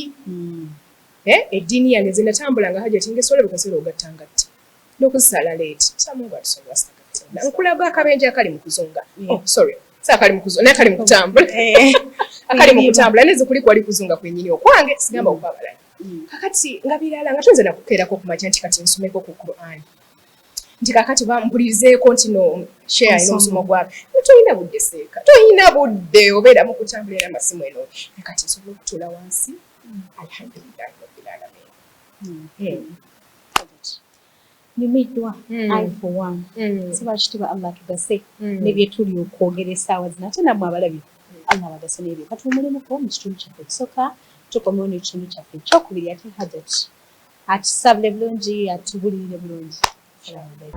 Eddiini yange nze natambula nga Hajati ngesobola buli kaseera ogattangatta n'okuzisala late. Samungu atusonyiwa, astagfirullah, nkulaga akabenje akali mu kuzunga. Oh, sorry, si akali mu kuzunga, naye akali mu kutambula, akali mu kutambula neze kuli kwali kuzunga kwennyini okwange, sigamba okwabalala. Kakati nga birala nga tonze nakukeerako ku makya nti kati nsomeko ku Quran, nti kakati bampulirizeeko nti no share alina omusomo gwabwe. Toyina budde seeka, toyina budde, obeera mu kutambula era amasimu eno. Kati nsobola okutuula wansi, alhamdulillahi rabbil alamin. Nyumiddwa. I for one nsaba kitiibwa Allah tugase ne bye tuli okwogera essaawa zino, ate nammwe abalabi Allah bagase n'ebyo. Katuwumulemuko mu kitundu kyaffe ekisooka, tukomewo n'ekitundu kyaffe ekyokubiri, ate Hajat atusabule bulungi, atubulirire bulungi. Assalamu alaikum.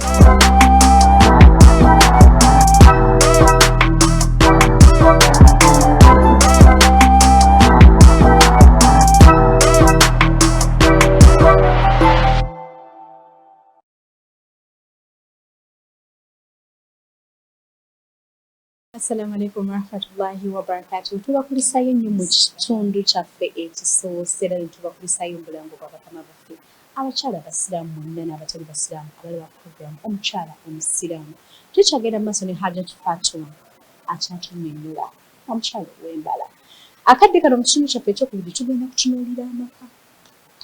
Assalamu alaikum warahmatullahi wabarakatuh. Tubakulisaayo nnyo mu kitundu kyaffe ekisoose, era ne tubakulisaayo mu bulango bwa bakama baffe. Abakyala abasiraamu mwenna n'abatali basiraamu abalaba program Omukyala Omusiraamu. Tukyagenda mu maaso ne Hajat Fatuma akyatunnyonnyola omukyala ow'embala. Akadde kano mu kitundu kyaffe ekyokubiri tugenda kutunuulira amaka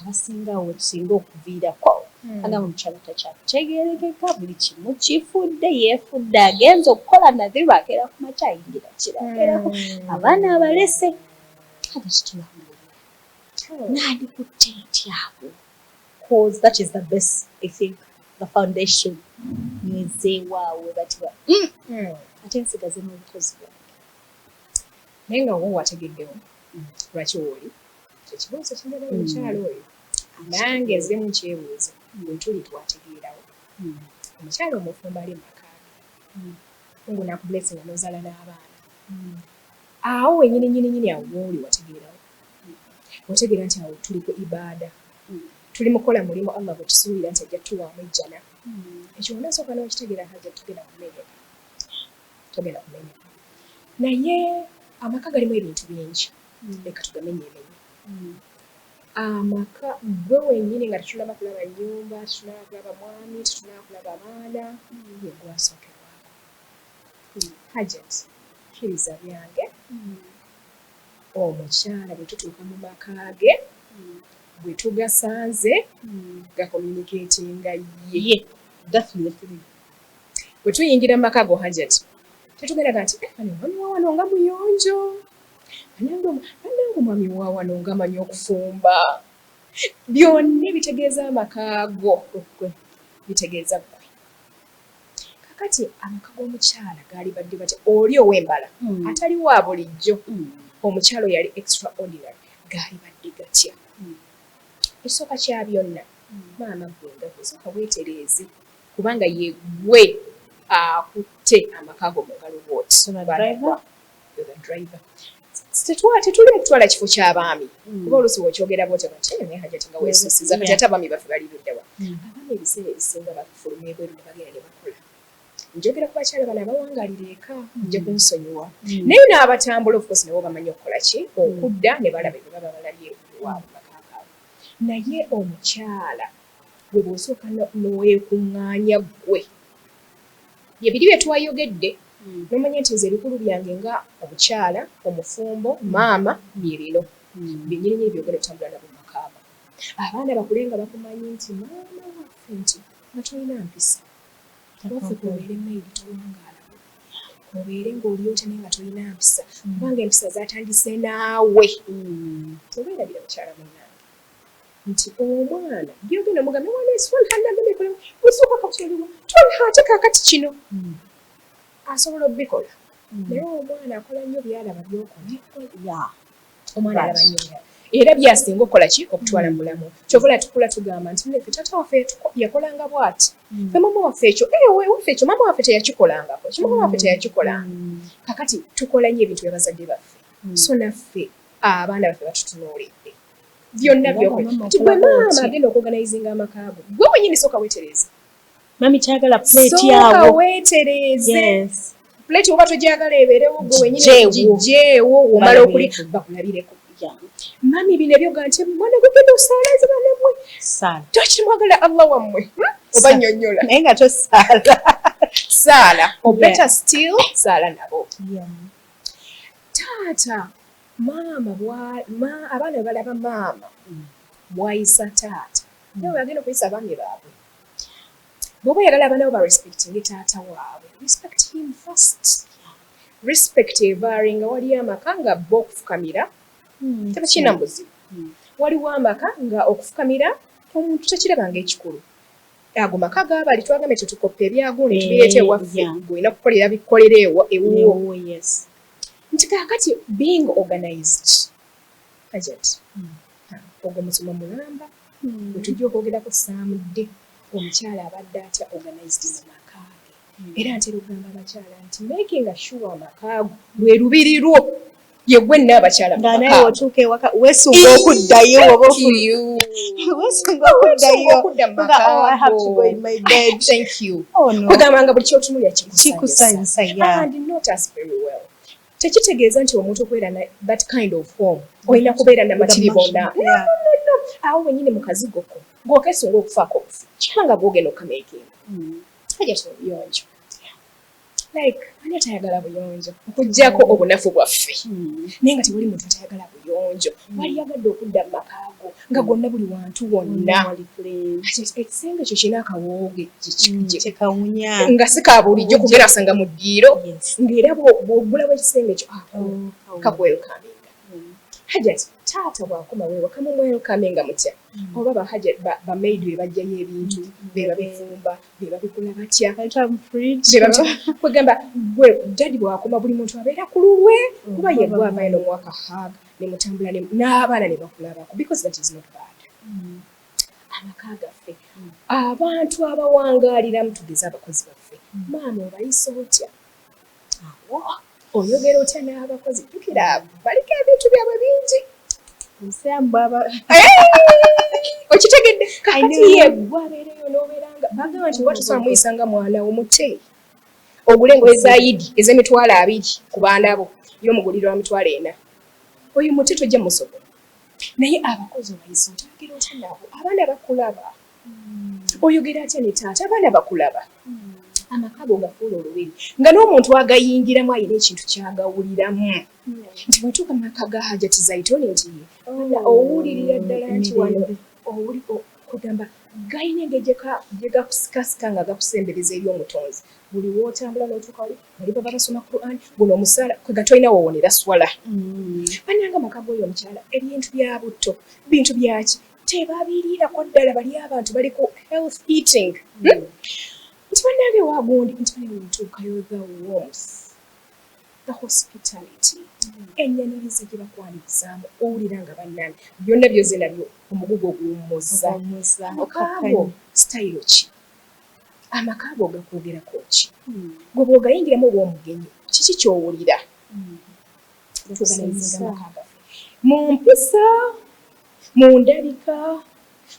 abasinga awo wetusinga okuviirako. Agamba omukyala takyategeerekeka, buli kimu kifudde, yeefudde, agenza okukola nadhiru, akeera ku makya ayingira kirakeerako, abaana abalese. Kale kitulambulira nandikutte ntyawo, cause that is the best, I think, the foundation nyezeewaawe batiba ate nsigaze n'obukozi bwange. Naye nga wo wategeddewo lwaki wooli, ekibuuzo kinjagala omukyalo oyo nange nziremu nkyebuuza, bwe tuli twategeerawo omukyalo omufumbo ali mu maka ge, Mungu nakublessinga n'ozaala n'abaana, awo wenyini nyini nyini awo wooli wategeerawo, otegeera nti awo tuli ku ibaada, tuli mukola mulimu Allah gwe tusuubira nti ajja tuwaamu ejjana. Ekyo onasooka n'okitegeera, Hajja, tugenda kumenyeka, togenda kumenyeka. Naye amaka galimu ebintu bingi, leka tugamenyeemenye. Amaka gwe wennyini nga tetunaba kulaba nnyumba, tetunaba kulaba mwami, tetunaba kulaba baana, ye gwasookerwako. Hajat, kkiriza byange, omukyala bwe tutuuka mu maka ge bwe tugasanze gacommunicatinga ye. Definitely. Bwe tuyingira mu maka go, Hajat, tetugendaga nti, "Eh, bano omwami wa wano nga muyonjo, bannange bannange omwami wa wano nga amanyi okufumba." Byonna ebitegeeza amaka go gwe bitegeeza ggwe. Kakati amaka g'omukyala gaali badde batya oli ow'embala atali wa bulijjo, omukyala oyo ali extraordinary, gaali badde gatya? Ekisooka kya byonna, maama gwe nga gwe, sooka weetereeze, kubanga ye gwe akutte amaka go mu ngalo bw'oti. So the driver? You're the driver. Tetuli mu kutwala kifo ky'abaami, kuba oluusi bw'okyogera bw'otyo bati, naye Hajati nga weesusiza kati, ate abaami baffe bali luddawa? Abaami ebiseera ebisinga bafuluma ebweru ne bagenda ne bakola. Njogera ku bakyala bano abawangaalira eka, nja kunsonyiwa, naye n'abatambula, of course, nabo bamanyi okukola ki, okudda ne balaba ebyo baba balabye waabwe maka gaabwe. Naye omukyala gwe bw'osooka n'oweekuŋŋaanya ggwe, bye biri bye twayogedde, n'omanya nti nze ebikulu byange nga omukyala omufumbo, maama, bye bino byennyininyini byogenda otambula nabo mu maka go. Abaana bakule nga bakumanyi nti maama waffe, nti nga tolina mpisa waffe, kobeere maid towangaalawo, obeere ng'oli otya, naye nga tolina mpisa, kubanga empisa zatandise naawe. Tobeerabira mukyala munnange. Nti omwana gyogenda omugambe mwana kati ate kakati kino asobola obikola, naye omwana akola nnyo byalaba byokola. Omwana alaba nnyo byalaba era byasinga okukola ki okutwala mu bulamu. Kyova tukula tugamba nti ffe taata waffe yakolanga bw'ati, ffe mama waffe ekyo, waffe ekyo mama waffe teyakikolangako, kimama waffe teyakikolanga. Kakati tukola nnyo ebintu byabazadde baffe, so naffe abaana baffe batutunuulidde byonna byokola. Kati gwe maama agenda okuorganizinga amaka go, gwe wenyini sooka weetereeze. Mami kyagala plate sooka yawo. Weetereeze. Plate oba togyagala ebeerewo, gwe wenyini Gigyewo. gigyewo, omala okuli Balabireko. bakulabireko. Mami, bino ebyoga nti mwana gugenda osaala nze banammwe Saala. tokimwagala Allah wammwe, Oba nnyonnyola. Naye nga tosaala. Saala, or better still, saala nabo. Taata maama abaana bwe balaba maama bw'ayisa taata, nawe bagenda okuyisa abaami baabwe. Bw'oba oyagala abaana bo barespectinge taata waabwe, respect him first. Respect evaaringa. Waliyo amaka nga bo okufukamira tebakirina mu buzibu. Waliwo amaka nga okufukamira omuntu tekiraba ng'ekikulu. Ago maka gaabali twagambye tetukoppa ebyagundi tubireeta ewaffe. Gweolina kukolera bikolera ewuwo. Ewuwo, yes. Nti kaakati being organized, Hajat, ogwo musomo mulamba bwe tujja okwogerako saamudde. Omukyala abadde atya organized mu maka ge? Era ntera okugamba abakyala nti making sure amaka go lwe lubiri lwo, ye gwe nna abakyala mu Nga maka nawe go. otuuka ewaka weesunga okuddayo oba Thank you. Weesunga okuddayo. Okudda mu Nga, maka oh, I have to go. go in my bed. Thank you. Oh no. Kugamba nga buli kyotunuulira kikusanyusa. Kikusanyusa, yeah. And not us very well. Tekitegeeza nti omuntu okubeera na that kind of home olina kubeera namatiribona. No, no, no. Awo wenyini mu kazigo ko gwokesunga okufaako obufi kubanga gwogenda okamakinga. Hajat, obuyonjo, like ani atayagala buyonjo okuggyako obunafu bwaffe? Naye nga tewali muntu atayagala buyonjo. Waliyagadde okudda mu maka go nga gonna buli wantu wonna Wali clean. Ate ekisenge kyo kirina akawooge Kyekawunya. Nga si ka bulijjo kugera asanga mu ddiiro, ng'era bw'oggulawo ekisenge ekyo ako Oh, kakwelcominga. Hajat, taata bw'akomawo ewaka mumwelcominga mutya? Oba bahajat bamaid be bajjayo ebintu, be babifumba, be babikola batya? Fridge. Be kwegamba gwe daddy bw'akoma buli muntu abeera ku lulwe, kuba ye gwe avaayo n'omuwa ka hug ne mutambula n'abaana ne bakulabako, because that is not bad. Amaka gaffe, abantu abawangaaliramu, tugeze abakozi baffe, maama obayisa otya? Awo oyogera otya n'abakozi? Jjukira baliko ebintu byabwe bingi. Omusiraamu bw'aba Okitegedde? Kakati know. ye gwe abeereyo n'obeeranga bagamba nti oba tosobola muyisa nga mwana wo, mute ogule engoye za yidi ez'emitwalo 20 ku baana bo, ye omugulira wa 40,000, oyo muti tojja musobola. Naye abakozi obayisa otya? Oyogera otya nabo? Abaana bakulaba. Oyogera atya ne taata? Abaana bakulaba. Amaka go gafuula olubiri nga n'omuntu agayingiramu ayina ekintu kyagawuliramu nti bwetuuka mu maka ga Hajati Zaitoni nti owulirira ddala nti wano owuli kugamba galina engeri gye gakusikasika nga gakusembereza eri Omutonzi. Buli wootambula n'otuuka wali bali baba basoma Quran, guno omusaala kwega tolina wowonera swala. Bannanga, amaka g'oyo omukyala ebintu bya butto, bintu byaki tebabiriirako ddala. Bali abantu bali ku health eating, Nti bannange wagundi nti bane bwetuukayo, the warmth, the hospitality, ennyaniriza gye bakwanirizaamu, owulira nga bannange byonna byoze nabyo omugugu oguwummuza. Amaka go style ki? Amaka go gakwogerako ki? Gwe bw'ogayingiramu oba omugenyi, kiki ky'owulira? Tuorganizinga amaka gaffe mu mpisa, mu ndabika,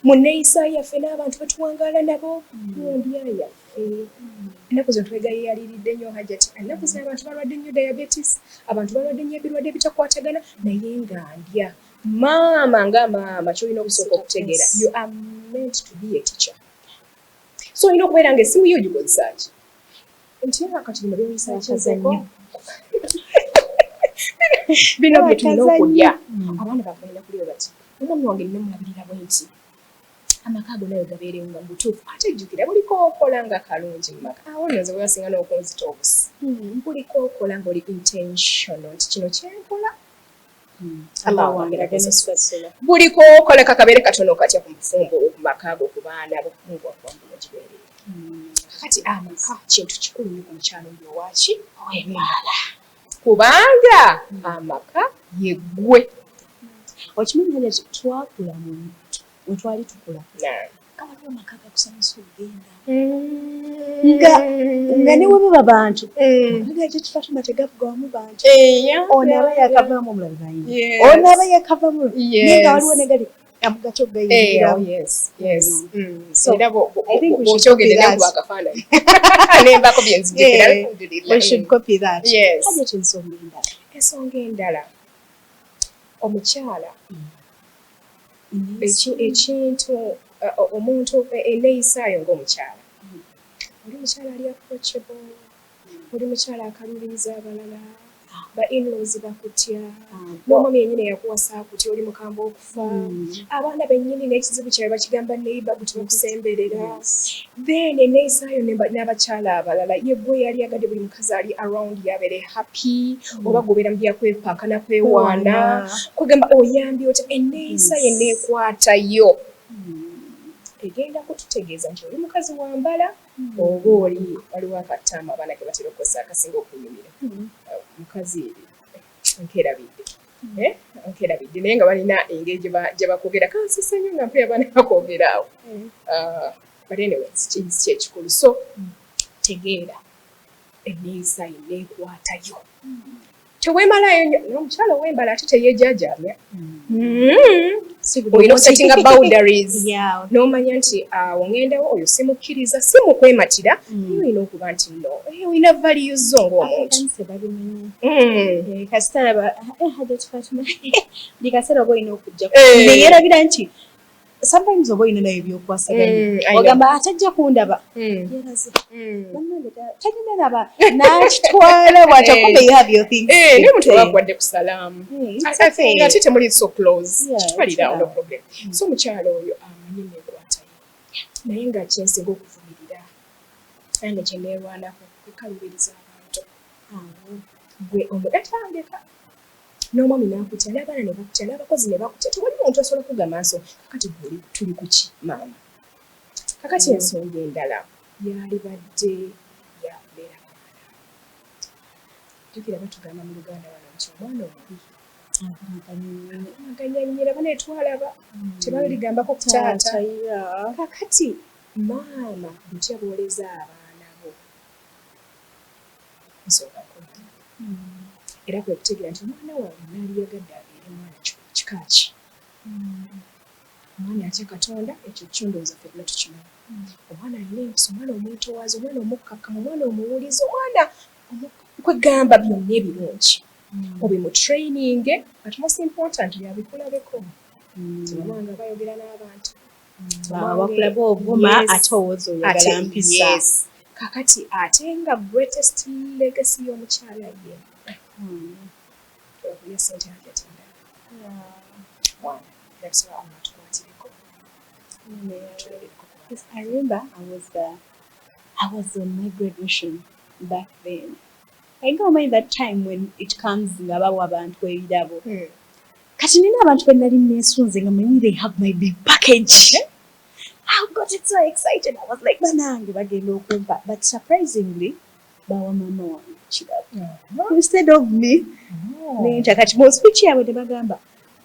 mu nneeyisa yaffe n'abantu betuwangaala nabo, mu ndya yaffe. Ennaku zino twegayaliridde nnyo, Hajati. Ennaku zino abantu balwadde nnyo diabetes, abantu balwadde nnyo ebirwadde ebitakwatagana. Naye nga ndya, maama nga maama kyolina okusooka okutegeera, you are meant to be a teacher. So olina okubeera nga essimu yo ogikozesa ki nti kati bino byewisakyezeko bino bye tulina okulya. Abaana baffe balina kulya bati omwami wange nina omulabirira bwe nti amaka ago nayo gabeerewo nga mubutuufu. Ate jjukira buliko okola nga kalungi mu maka awo nno nze bwebasinga n'okunzita obusi. Buliko okola ng'oli intentional nti kino kyenkola. Allah wange agenda. Buli kokola kakabeere katono katya ku mufumbo, ku maka go, ku baana bo, Mungu akuwa gibeerere. Kakati amaka kintu kikulu nnyo ku mukyalo oyo owaki ow'embaala, kubanga amaka yeggwe. Okimanyi nti twakula mu we twali tukula nga waliwo amaka gakusanyusa okugenda nga ne we baba bantu aga Fatuma tegavugawamu bantu, ono aba yakavaamu, omulala nayingira, ono aba yakavaamu, naye nga waliwo negali amugakyo gayingiramu. Era bw'okyogedde nekuba akafaananyi nembako byenzijukira. We should copy that. Hajat, ensonga endala? Ensonga endala, omukyala, ekintu omuntu eneeyisaayo ng'omukyala, oli mukyala ali approachable, oli mukyala akalubiriza abalala, ba in-laws bakutya, n'omwami yennyini yakuwasa akutya, oli mukambwe okufa, abaana bennyini n'ekizibu kyabwe bakigamba neighbor, gwe tebakusemberera. Then eneeyisaayo n'abakyala abalala, ye gwe yali agadde buli mukazi ali around yabeere happy, oba gobeera mu byakwepaaka nakwewaana, kwegamba oyambye otya? Eneeyisa ye neekwatayo egenda kututegeeza nti oli mukazi wambala oba oli. Waliwo akataamu abaana ke batera okukozesa akasinga okunyumira, mukazi nkerabidde, nkerabidde, naye nga balina engeri gye bakwogera, kansese nnyo nga mpe abaana bakwogera awo. But anyway, si kyekikulu. So tegeera enneeyisa ye neekwatayo, teweemalayo nnyo n'omukyala ow'embala, ate teyeejaajaamya. Olina okusettinga boundaries n'omanya nti awo ŋŋendawo, oyo simukkiriza, si mu kwematira, naye olina okuba nti no olina value zo ng'omuntu. Kasita Hajat Fatuma buli kaseera oba olina okujja neyerabira nti sometimes oba olina nayo ebyokwasaganya, ogamba atajja kundaba, yeraze bannange tagenda naba nakitwala bwatyo, kumbe you have your things. Naye omuntu oba akuwadde ku salaamu ate temuli so close, kitwalira, no problem. So omukyala oyo amanyi nekwatayo, naye nga kyensinga okuvumirira nange kyeneerwanako kwekalubiriza abantu. Gwe omugatandika n'omwami n'akutya, n'abaana ne bakutya, n'abakozi ne bakutya, tewali muntu asobola kugamba nso. Kakati gwe tuli ku ki, maama? Kakati ensonga endala yalibadde yakubeera baana. Jjukira batugamba mu Luganda wano nti omwana omubi avumaganya nnyina. Baneetwalaba tebaligambako ku taata. Kakati maama, butya bwoleza abaana bo nsonga nkulu. Era kwe kutegeera nti omwana wange naaliyagadde abeere mwana kika ki? Omwana atya Katonda, ekyo kyo ndowooza ffenna tukimanyi. Omwana alina empisa, omwana omwetowaaza, omwana omukkakkamu, omwana omuwuliza, omwana kwegamba byonna ebirungi obimutraining. But most important, yabikulabeko tebamanga bayogera n'abantu. Bakulaba ovuma ate owooza oyagala mpisa. Kakati ate nga greatest legacy y'omukyala ye okulya sente ajatenda mwana. Era tusaba Allah tukwatireko. I remember I was on my graduation back then. I go mind that time when it comes nga bawa abantu ebirabo. Kati nina abantu be nali neesunze nga manyi they have my big package. I got it so excited. I was like, banange bagenda okumpa. But surprisingly, bawa mama wange kirabo instead of me. Nentya kati mu speech yaabwe ne bagamba,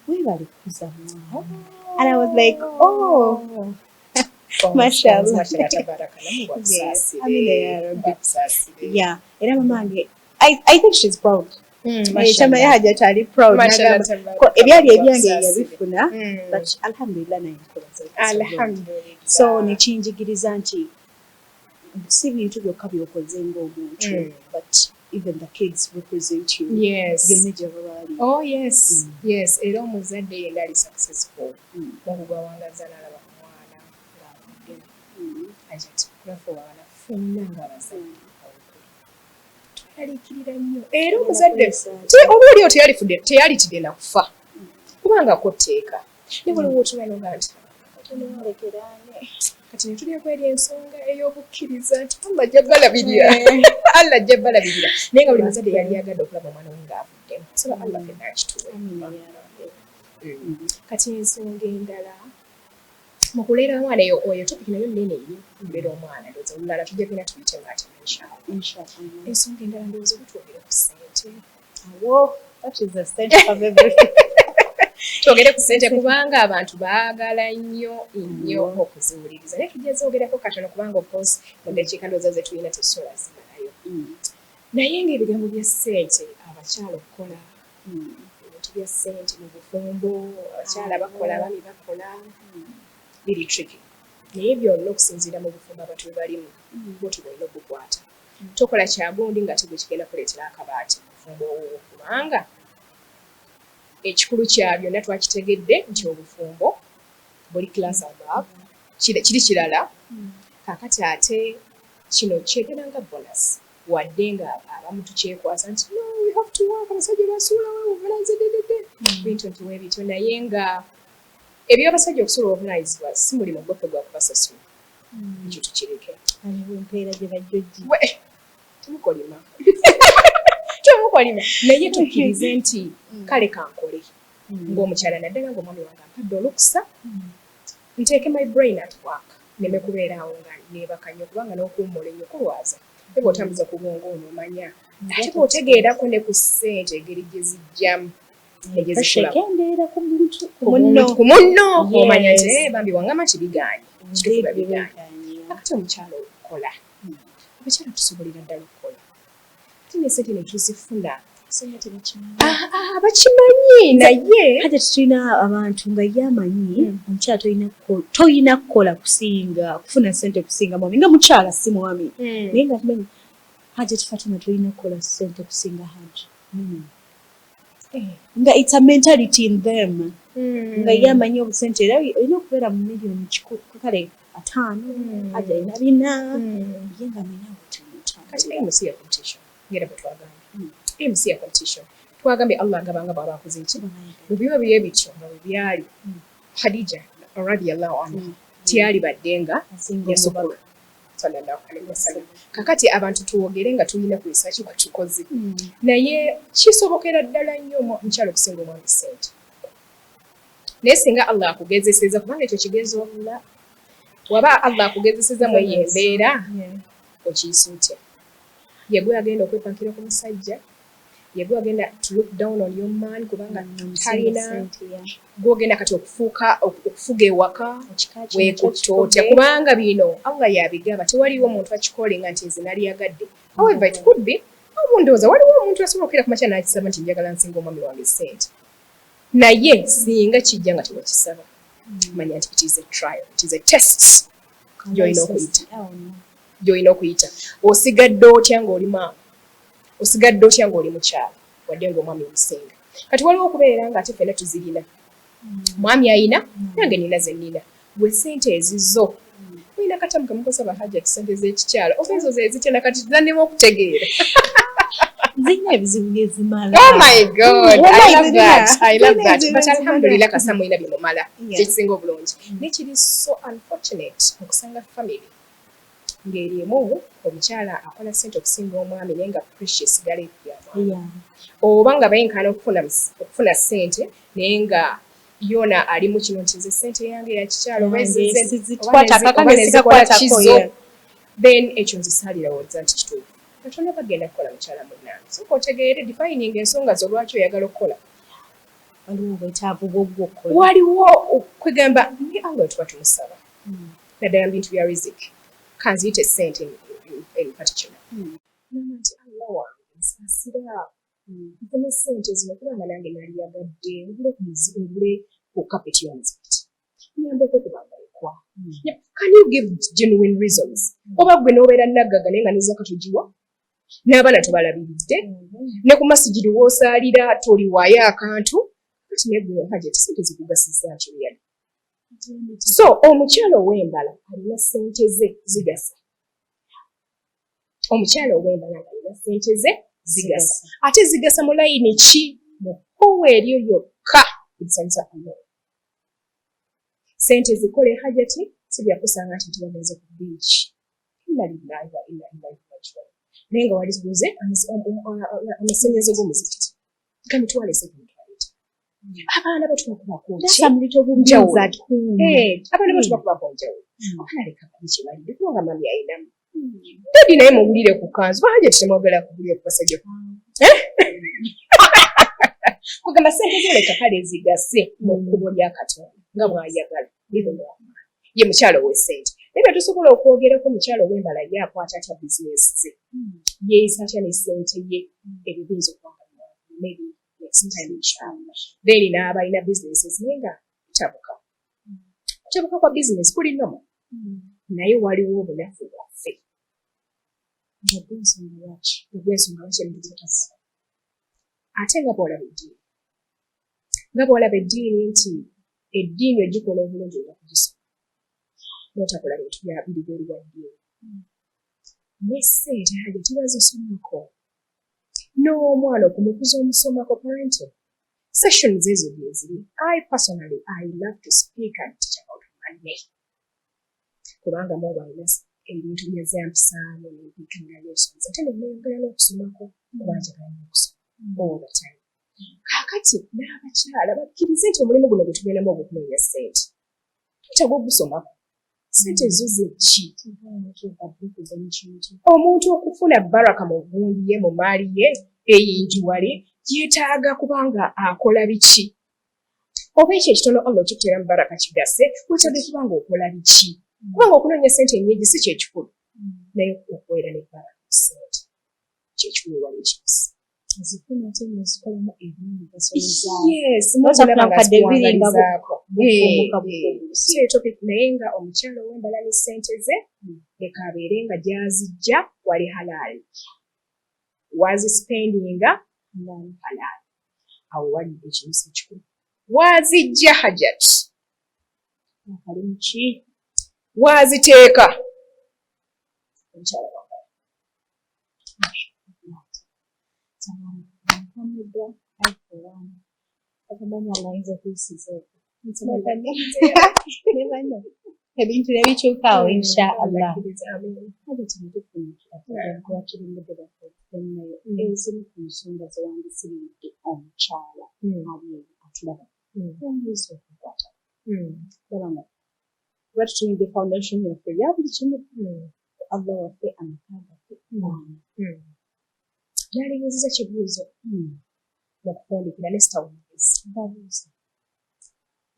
weebale kukuza mwana. And I was like, oh. Mashallah. Yes. Amina ya Rabbi. Yeah. Era mama wange, I think she's proud. Kyama Hajat ali proud. Ebyali ebyange yabifuna, but alhamdulillah naye nkola. Alhamdulillah. So nekinjigiriza nti si bintu byokka by'okoze ng'omuntu, but even the kids represent you. Byonna gye baba bali. Oh yes. Yes, era omuzadde yenna ali successful. Mungu gwawangaza n'alaba ku mwana ng'avuddemu. Hajat, kulaffe abaana ffenna ng'abazadde tweraliikirira nnyo. Era omuzadde oba oliwo teyalifudde, teyalitidde na kufa, kubanga ko tteeka ne waliwo otula noga nti kati ne tulya kweri ensonga ey'obukkiriza nti Allah ajja balabirira, Allah ajja balabirira, naye nga buli muzadde yali yagadde okulaba omwana we ng'avuddemu. them. Saba Allah fenna akituwe. Kati ensonga endala mu kulera omwana, eyo oyo topic nayo nnene nnyo, kulera omwana. Ndowooza olulala tujja genda tuyitemu ate, inshallah. Inshallah. Ensonga endala, ndowooza oba twogere ku ssente. Whoa, that is the center of everything. Twogere ku ssente kubanga abantu baagala nnyo nnyo okuziwuliriza, naye tujja zoogerako katono kubanga of course mu ddakiika ndowooza ze tulina tetusobola zimalayo. Naye ng'ebigambo bya ssente, abakyala okukola, ebintu bya ssente mu bufumbo, abakyala bakola, abaami bakola, biri tricky. Naye byonna okusinziira mu bufumbo abantu bwe balimu, bwotyo bwolina okukwata. Tokola kyagundi nga tegwe kigenda kuleetera akabaati mu bufumbo obwo, kubanga ekikulu kya byonna twakitegedde nti obufumbo buli class above, kiri kirala. Kaakati ate kino kyegera nga bonus, wadde nga abamu tukyekwasa nti no, we have to work, abasajja basuulawo obuvunanyizibwa, bintu nti weebityo. Naye nga ebyabasajja okusuula obuvunanyizibwa si mulimu gwaffe gwa kubasasula, ekyo tukireke. Aliwo empeera gye bajja ojji. Temukolima, temukolima, naye tukkirize nti kale kankole ng'omukyala, naddala ng'omwami wange ampadde olukusa, nteeke my brain at work, neme kubeera awo nga neebaka nnyo, kubanga n'okuwummula ennyo kulwaza. Ate bw'otambuza ku bwongo onoomanya, ate bw'otegeerako ne ku ssente engeri gye zijjamu ne gye zikulamu. Ekendeera ku muntu, ku munno. Ku munno omanya nti "Eh, bambi wangama kibigaanye, kituufu babigaanye." Akati omukyala okukola, abakyala tusobolera ddala okukola, ate ne ssente ne tuzifuna. Singa tebakimanyi. Ah, ah, bakimanyi naye. Ate tulina abantu nga ye amanyi omukyala toyina kukola kusinga kufuna ssente kusinga mwami, nga mukyala si mwami, naye nga tumanyi Hajat Fatima tolina kukola ssente kusinga Haji. Nga it's a mentality in them, nga ye amanyi obusente era olina okubeera mu miliyoni 500, Haji alina 400, ye nga amanya Kati naye mu si ya competition, ngera bwe twagambye, mu si ya competition. Twagambye Allah agabanga bw'aba akoze eki bwe biba bye bityo nga bwe byali, Khadija radiyallahu anha teyali badde nga yasukula sallallahu alaihi wasallam. Kakati abantu tuwogere nga tulina ku research kwe tukoze, naye kisobokera ddala nnyo omukyala okusinga omwami ssente. Naye singa Allah akugezeseza, kubanga ekyo kigezo, waba Allah akugezeseza mu eyo embeera, okiyisa otya? Yegwe agenda okwepankira ku musajja, yegwe agenda to look down on your man kubanga talina, gwogenda kati okufuuka okufuga ewaka, weekutta otya? Kubanga bino Allah yabigaba, tewaliwo muntu akikolenga nti nze naliyagadde. However, it could be obu ndowooza waliwo omuntu asobola okukeera ku makya n'akisaba nti njagala nsinga omwami wange ssente. Naye singa kijja nga tewakisaba, manya nti it is a trial, it is a test gy'olina okuyita, gy'olina okuyita. Osigadde otya ng'oli maama? Osigadde otya ng'oli mukyala, wadde ng'omwami omusinga? Kati waliwo okubeera nga ate ffenna tuzirina, mwami ayina, nange nina ze nnina. Gwe ssente ezizo olina katamu kemukozesa bahajjati, ssente z'ekikyalo oba ezo zezitya? Nakati zannema okutegeera. Zirina ebizibu byezimala. Oh my God, I love that. I love that. But alhamdulillah, kasa mulina bye mumala. Kyekisinga obulungi. Naye kiri so unfortunate okusanga family ng'erimu omukyala akola ssente okusinga omwami, naye nga pressure esigala ya mwami, oba nga benkana okufuna ssente, naye nga yona ali mu kino nti nze ssente yange ya kikyalo, oba nezikola kizo. Then ekyo nze saalirowooza nti kituufu. Katonda bagenda kukola mukyala munnange, sooka otegeere, defining ensonga zo lwaki oyagala okukola. Waliwo obwetaavu bw'ogwokukola. Waliwo kwegamba ne Allah tuba tumusaba, naddala mu bintu bya riziki, kanziyite ssente in particular. Namba nti Allah wange, nsaasira nfune ssente zino kubanga nange naliyagadde ngule ku ngule ku kapeti y'omuzikiti, nyambeko kubambalekwa. Can you give genuine reasons? Oba gwe n'obeera naggaga naye nga ne zaka togiwa, n'abaana tobalabiridde, ne ku masigiri w'osaalira toliwaayo akantu. Kati naye gwe Hajati, ssente zikugasizza ki really? So omukyala ow'embala alina ssente ze zigasa. Omukyala ow'embala nga alina ssente ze zigasa, ate zigasa mu layini ki? Mu kkowa eryo yokka erisanyusa Allah. Ssente zikole Hajati, si byakusanga nti tibagenze ku beach, inna lillahi wa inna ilaihi rajiun, naye nga waliguze amasenyezo g'omuzikiti. Nga 300,000, 50,000. Abaana bo tubakubako ki? Some little Njawulo. bills at home. Eh, abaana bo tubakubako njawulo. Abaana leka bali kye balidde, kubanga mummy ayinamu. Daddy naye mugulire ku kanzu, banje tetemwagala kugulira ku basajja. Eh? Kugamba sente zo leka kale zigase mu kkubo lya Katonda nga bw'ayagala. Ye mukyalo ow'essente. Naye nga tusobola okwogerako mukyalo ow'embala ye akwata atya bizinesi ze, yeeyisa atya ne ssente ye, ebyo biyinza okuba nga biwanvu, maybe next time inshallah. Then n'aba alina businesses naye nga kutabuka. Kutabuka kwa bizinesi kuli normal. Naye waliwo obunafu bwaffe. Nga gw'ensonga lwaki? Ogw'ensonga lwaki ebintu bitasaba. Ate nga bw'olaba eddiini. Nga bw'olaba eddiini nti eddiini ogikola obulungi olina kugisoma. N'otakola bintu bya biri bweru wa ddiini. Ne ssente haja tebazisomako. N'omwana okumukuza omusomako, parenting. Sessions ezo gye ziri. I personally, I love to speak and teach about money. Kubanga Mungu alina ebintu byazampisaamu nempiikinga lessons, ate nemeyongera n'okusomako kuba njagala nnyo okusoma all the time. Kaakati n'abakyala bakkirize nti omulimu guno gwe tugendamu ogw'okunoonya ssente twetaaga ogusomako. Ssente zo ze ki? Omuntu okufuna baraka mu gundi ye, mu maali ye eyingiwale, yeetaaga kubanga akola biki? Oba ekyo ekitono Allah okikuteera mu baraka kigase, weetaaga kubanga okola biki? Kubanga okunoonya ssente ennyingi si kyekikulu, naye okubeera ne baraka mu ssente kyekikulu wali ekibisi. Ozifuna ate n'ozikolamu ebyomugaso. Yes, Notafuna mulaba nga bukadde bibiri nga zikuwangalizaako. bufumbuka bufumbuse. Si topic, naye nga omukyala ow'embala ne ssente ze leka abeere nga gy'azijja wali halaali, wazispendinga halaali, awo wali ekintu ekikulu. Wazijja, Hajat, Akali muki? Waziteeka, omukyala wambala. Nkomeddwa okumanya Allah ayinza okuyisiza okwo. Ne banno ebintu ne bikyuka awo insha Allah. Kale kino tufunikira kuba tuli mudde baffe okugennayo ezimu ku nsonga zewandisibiridde omukyala ali eyo atulaba yandiyinza okukwata laba nga kuba tutunudde foundation yaffe ya buli kimu, Allah waffe, amaka gaffe, baana. Nalibuuziza kibuuzo mu kufundikira ne sitawuliriza. Babuuza.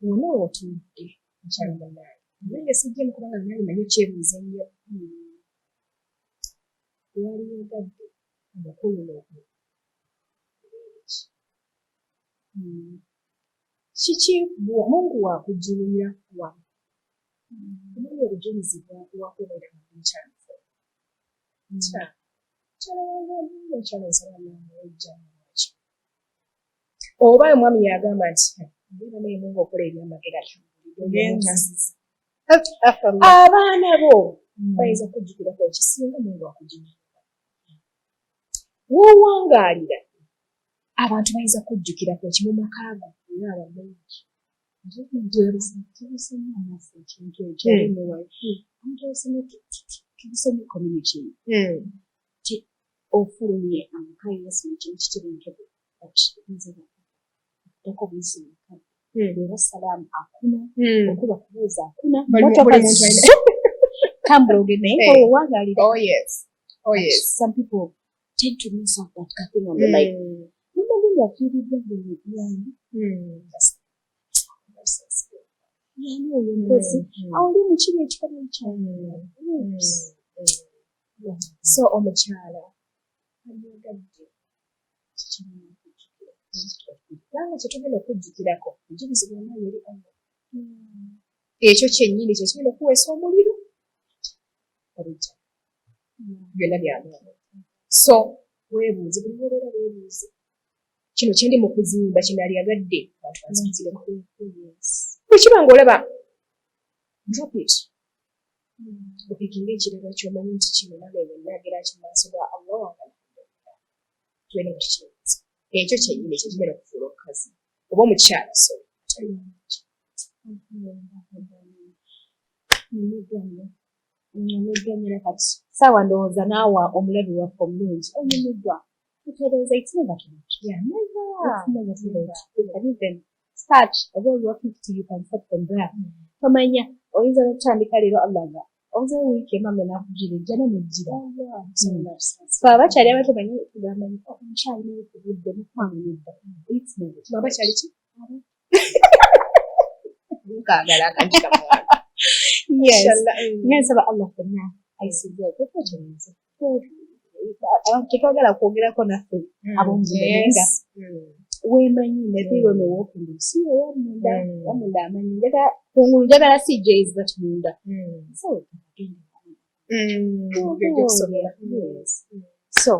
Wona wotudde, mukyala munnange, nange sijjemu kubanga nange manyi okyebuuza ennyo, waliyagadde omukulu n'ogwo ki? Kiki Mungu wakujulira wamu omanyi obujulizi bwakuwakubeera nga mukyala mukyala wange, omukyala nsaba namuwejja lwaki, oba omwami yagamba nti mbeera naye Mungu okola ebyamagero, alhamdulillah, abaana bo bayinza kujjukirako ekisinga Mungu akujulira woowangaalira, abantu bayinza kujjukirako ki mu maka go era abamungi. Tubuse nnyo amaaso ekintu ekyo ate tubuse nnyo community ti ofulumye amaka yesu ekintu kitebenkevu, but nze okuddako buyisi mukadde bweba salaamu akuna okuba kubuuza akuna Buli motoka buli muntu alina- zu tambula ogende naye Eh. owangaalira. Oh yes, oh yes. Some people tend to miss out that thing and they're like, mumagundi afiiriddwa buli yani. That's sensitive. Yani oyo nkozi awo oli mukiri ekifaananyi kyange. So omukyala alyagadde kikirina okujjukira, kubanga kyetugenda okujjukirako bujulizi bwamaanyi eri Allah. Ekyo kyennyini kyekigenda okuweesa omuliro olujja byonna byamaanyi. So weebuuze buli wobeera, weebuuze kino kyendi mu kuzimba kyenalyagadde abantu banzijukireko. Bwe kiba ng'olaba, drop it, opikinga ekirala kyomanyi nti kino nange nagera ki mu maaso ga Allah wange, alhamdulillah, tubeere nga tukiyinza. Ekyo kyennyini kyekigenda okufuula omukazi oba omukyala so atali mulungi. Nyumiddwa nnyo. Kati saawa ndowooza naawa omulabi waffe omulungi onyumiddwa. Tutereeza, it's never too much. Yeah, never. It's never too late. You can even start oba oli wa 50, you can start from there. Tomanya oyinza n'okutandika leero, Allah nga obuzeewo wiiki emu, Allah n'akugira ejjana nejjira. Fe abakyali abato manyi tugamba nti, "Oh, nkyalinayo ku budde, mukwano." Nedda, it's never too late. Abakyali ki? Nkaagala akantu kamwana. Yes. Inshallah. Nga nsaba Allah ffenna ayisize okwetegereza. Abantu tetwagala kwogerako naffe ab'omunda, naye nga weemanyi naye ono ow'okungulu si ow'omunda. Ow'omunda amanyi njagala kungulu, njagala si js but munda. So genda. Yes. So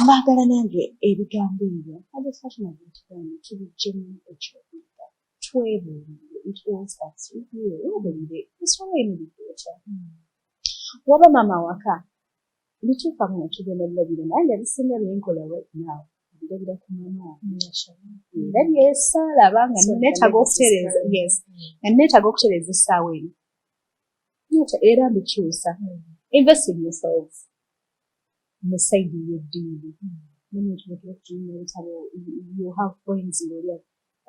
mbaagala nange ebigambo ebyo Hajat Fatima byetugamba tubiggyemu ekyokuyita twebuulire. It all starts with you. Weebuulire ensonga eyimiridde otya. Waba maama waka bituufu amu tugenda bulabira, naye nga bisinga byenkola right now mbirabira ku maama wange, era byesaalaba nga neetaaga okutereeza. Yes, nga neetaaga okutereeza essaawa eno. Era mbikyusa. Invest in yourselves mu side y'eddiini. Many tuba ebitabo, you have friends ng'oli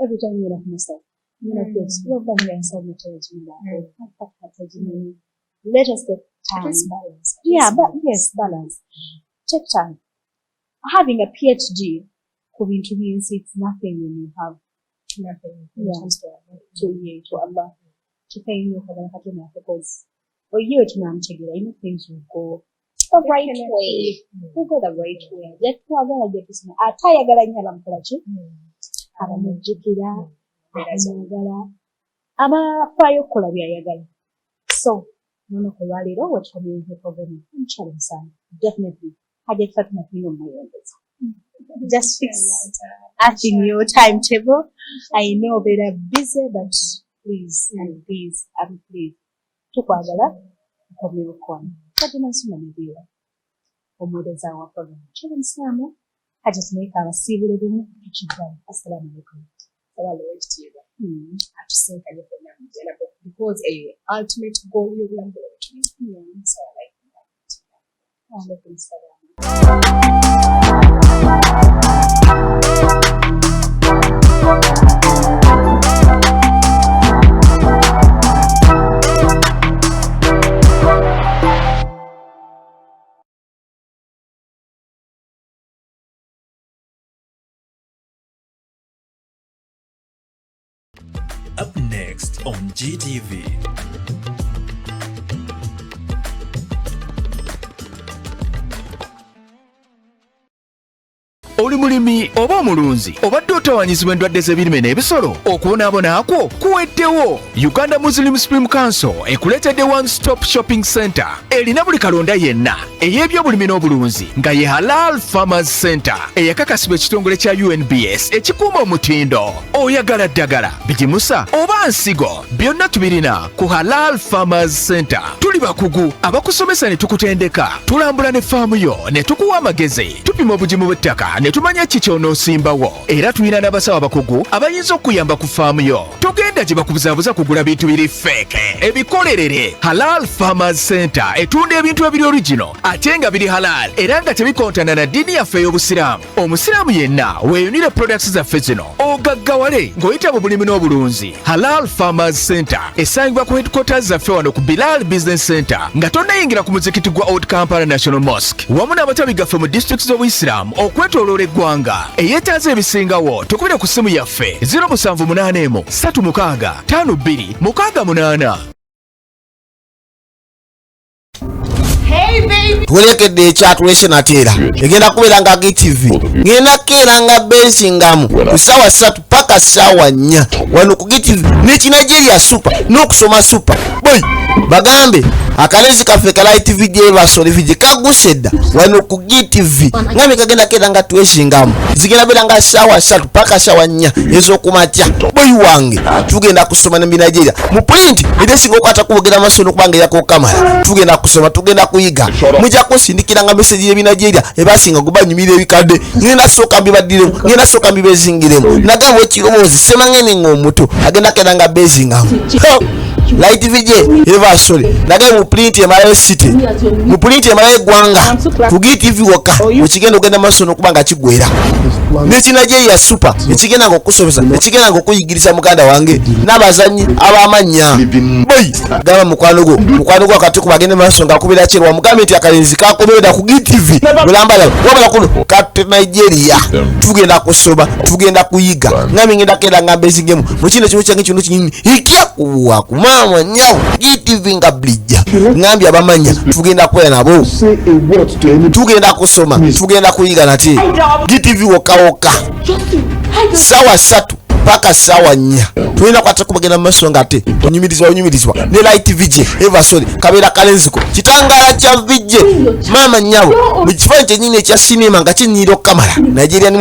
every time ngenda ku myself, ngenda ku explore nga nsaba mateyagimalako atagimanyi. Let us take time. Yeah, but yes, balance. Take time. Having a PhD ku bintu by'ensi, it's nothing when you have nothing when it comes to Allah. To, yeah, to Allah. Tufeeyo nnyo okwagala Katonda waffe, because oyiwe tunamutegeera, you know things will go the right way, will go the right way. Ajja twagala, ajja tusoma, ate ayagala nnyo abamukola ki, abamujjukira, abamwagala, abafaayo okukola byayagala. So nolunaku olwaleero wetukomyeyo program Omukyala Omusanvu. Definitely Hajat Fatima tulina omuyongeza. Just fix up in your timetable. I know obeera busy, but please and please and please, tukwagala okomyewo kwano. Fatima Nsuma Nebiwa, omuweereza wa program Omukyala Omusiraamu. Hajat naye abasiibule lumu tukiddamu. Assalamu alaikum. Saba Allah ow'ekitiibwa atusinkanye ffenna mu jjana, because eyo ultimate goal y'obulamu buno bwe tulimu. Assalamu alaikum warahmatullahi. Waalaikum salam. Up next on GTV. Oli mulimi oba omulunzi, obadde otawanyizibwa endwadde z'ebirime n'ebisolo? Okubonaabona kwo kuweddewo. Uganda Muslim Supreme Council ekuleetedde One Stop Shopping Center erina buli kalonda yenna ey'ebyobulimi n'obulunzi, nga ye Halal Farmers Center eyakakasibwa ekitongole kya UNBS ekikuuma omutindo. Oyagala ddagala, bigimusa oba nsigo, byonna tubirina ku Halal Farmers Center. Tuli bakugu abakusomesa ne tukutendeka, tulambula ne faamu yo ne tukuwa amagezi, tupima obugimu bw'ettaka ne tumanya ki ky'onoosimbawo, era tulina n'abasawo abakugu abayinza okuyamba ku faamu yo. Togenda gye bakubuzaabuza kugula bintu biri fake ebikolerere. Halal Farmers Center etunda ebintu ebiri original ate nga biri halal era nga tebikontana na ddiini yaffe ey'obusiraamu. Omusiraamu yenna weeyunire products zaffe zino ogaggawale ng'oyita mu bulimi n'obulunzi. Halal Farmers Center esangibwa ku headquarters zaffe wano ku Bilal Business Center nga tonnayingira ku muzikiti gwa Old Kampala National Mosque, wamu n'amatabi gaffe mu disitulikiti z'obuyisiraamu okwetooloola eggwanga. Eyeetaaza ebisingawo, tukubire ku ssimu yaffe 078 36 52 68. Tulekedde ekyatulese nate era egenda kubeera nga GTV, ngenda keera nga besingamu ku ssaawa 3 paka ssaawa 4 wano ku GTV n'Ekinigeria super n'okusoma super boy. Bagambe akalezi kaffe ka Light Video Basole kaguse dda wano ku GTV, ngambe kagenda keera nga twesingamu, zigenda beera nga ssaawa 3 paka ssaawa 4 ez'okumakya. Boy wange, tugenda kusoma ne Nigeria mu print era esinga okwata kubogera maaso n'okubanga eyakokamala. Tugenda kusoma, tugenda kuyiga, mujja kunsindikiranga message y'Ebinigeria ebasinga gubanyumira ebikadde. Ngenda sooka mbibaddiremu, ngenda sooka mbibezingiremu. Nagamba ekirowoozi semangene ng'omuto agenda keera nga bezingamu. Light VJ Eva Sole nagaye mu print emalayo city, mu print emalayo eggwanga, ku GTV wokka wekigenda ogenda maaso n'okuba nga kigwera n'Ekinigeria super, ekigenda nga okusomesa, ekigenda nga okuyigiriza muganda wange n'abazanyi ab'amannya. Boy, gamba mukwano gwo, mukwano gwo akati kubagende maaso nga akubira kyerwa, mugambe nti akalenzi kakomerera ku GTV mulambala wabala kuno kate Nigeria. Tugenda kusoma, tugenda kuyiga, ngambe ngenda kera ngambe ezingemu mu kino kino kyange kino kinyini ikya kuwa kumama nyawo GTV nga blijja. Ngambye abamanya tugenda kubeera nabo, tugenda kusoma, tugenda kuyiga nate GTV wokka wokka, 3:00 paka 4:00. Tulina kwata kubagenda mu maaso nga ate onyumirizibwa, onyumirizibwa ne Light VJ Eva Soli, kabeera kalenziko kitangaala kya VJ maama nnyabo mu kifaananyi kyennyini ekya sinema nga kinyira okukamala Nigeria.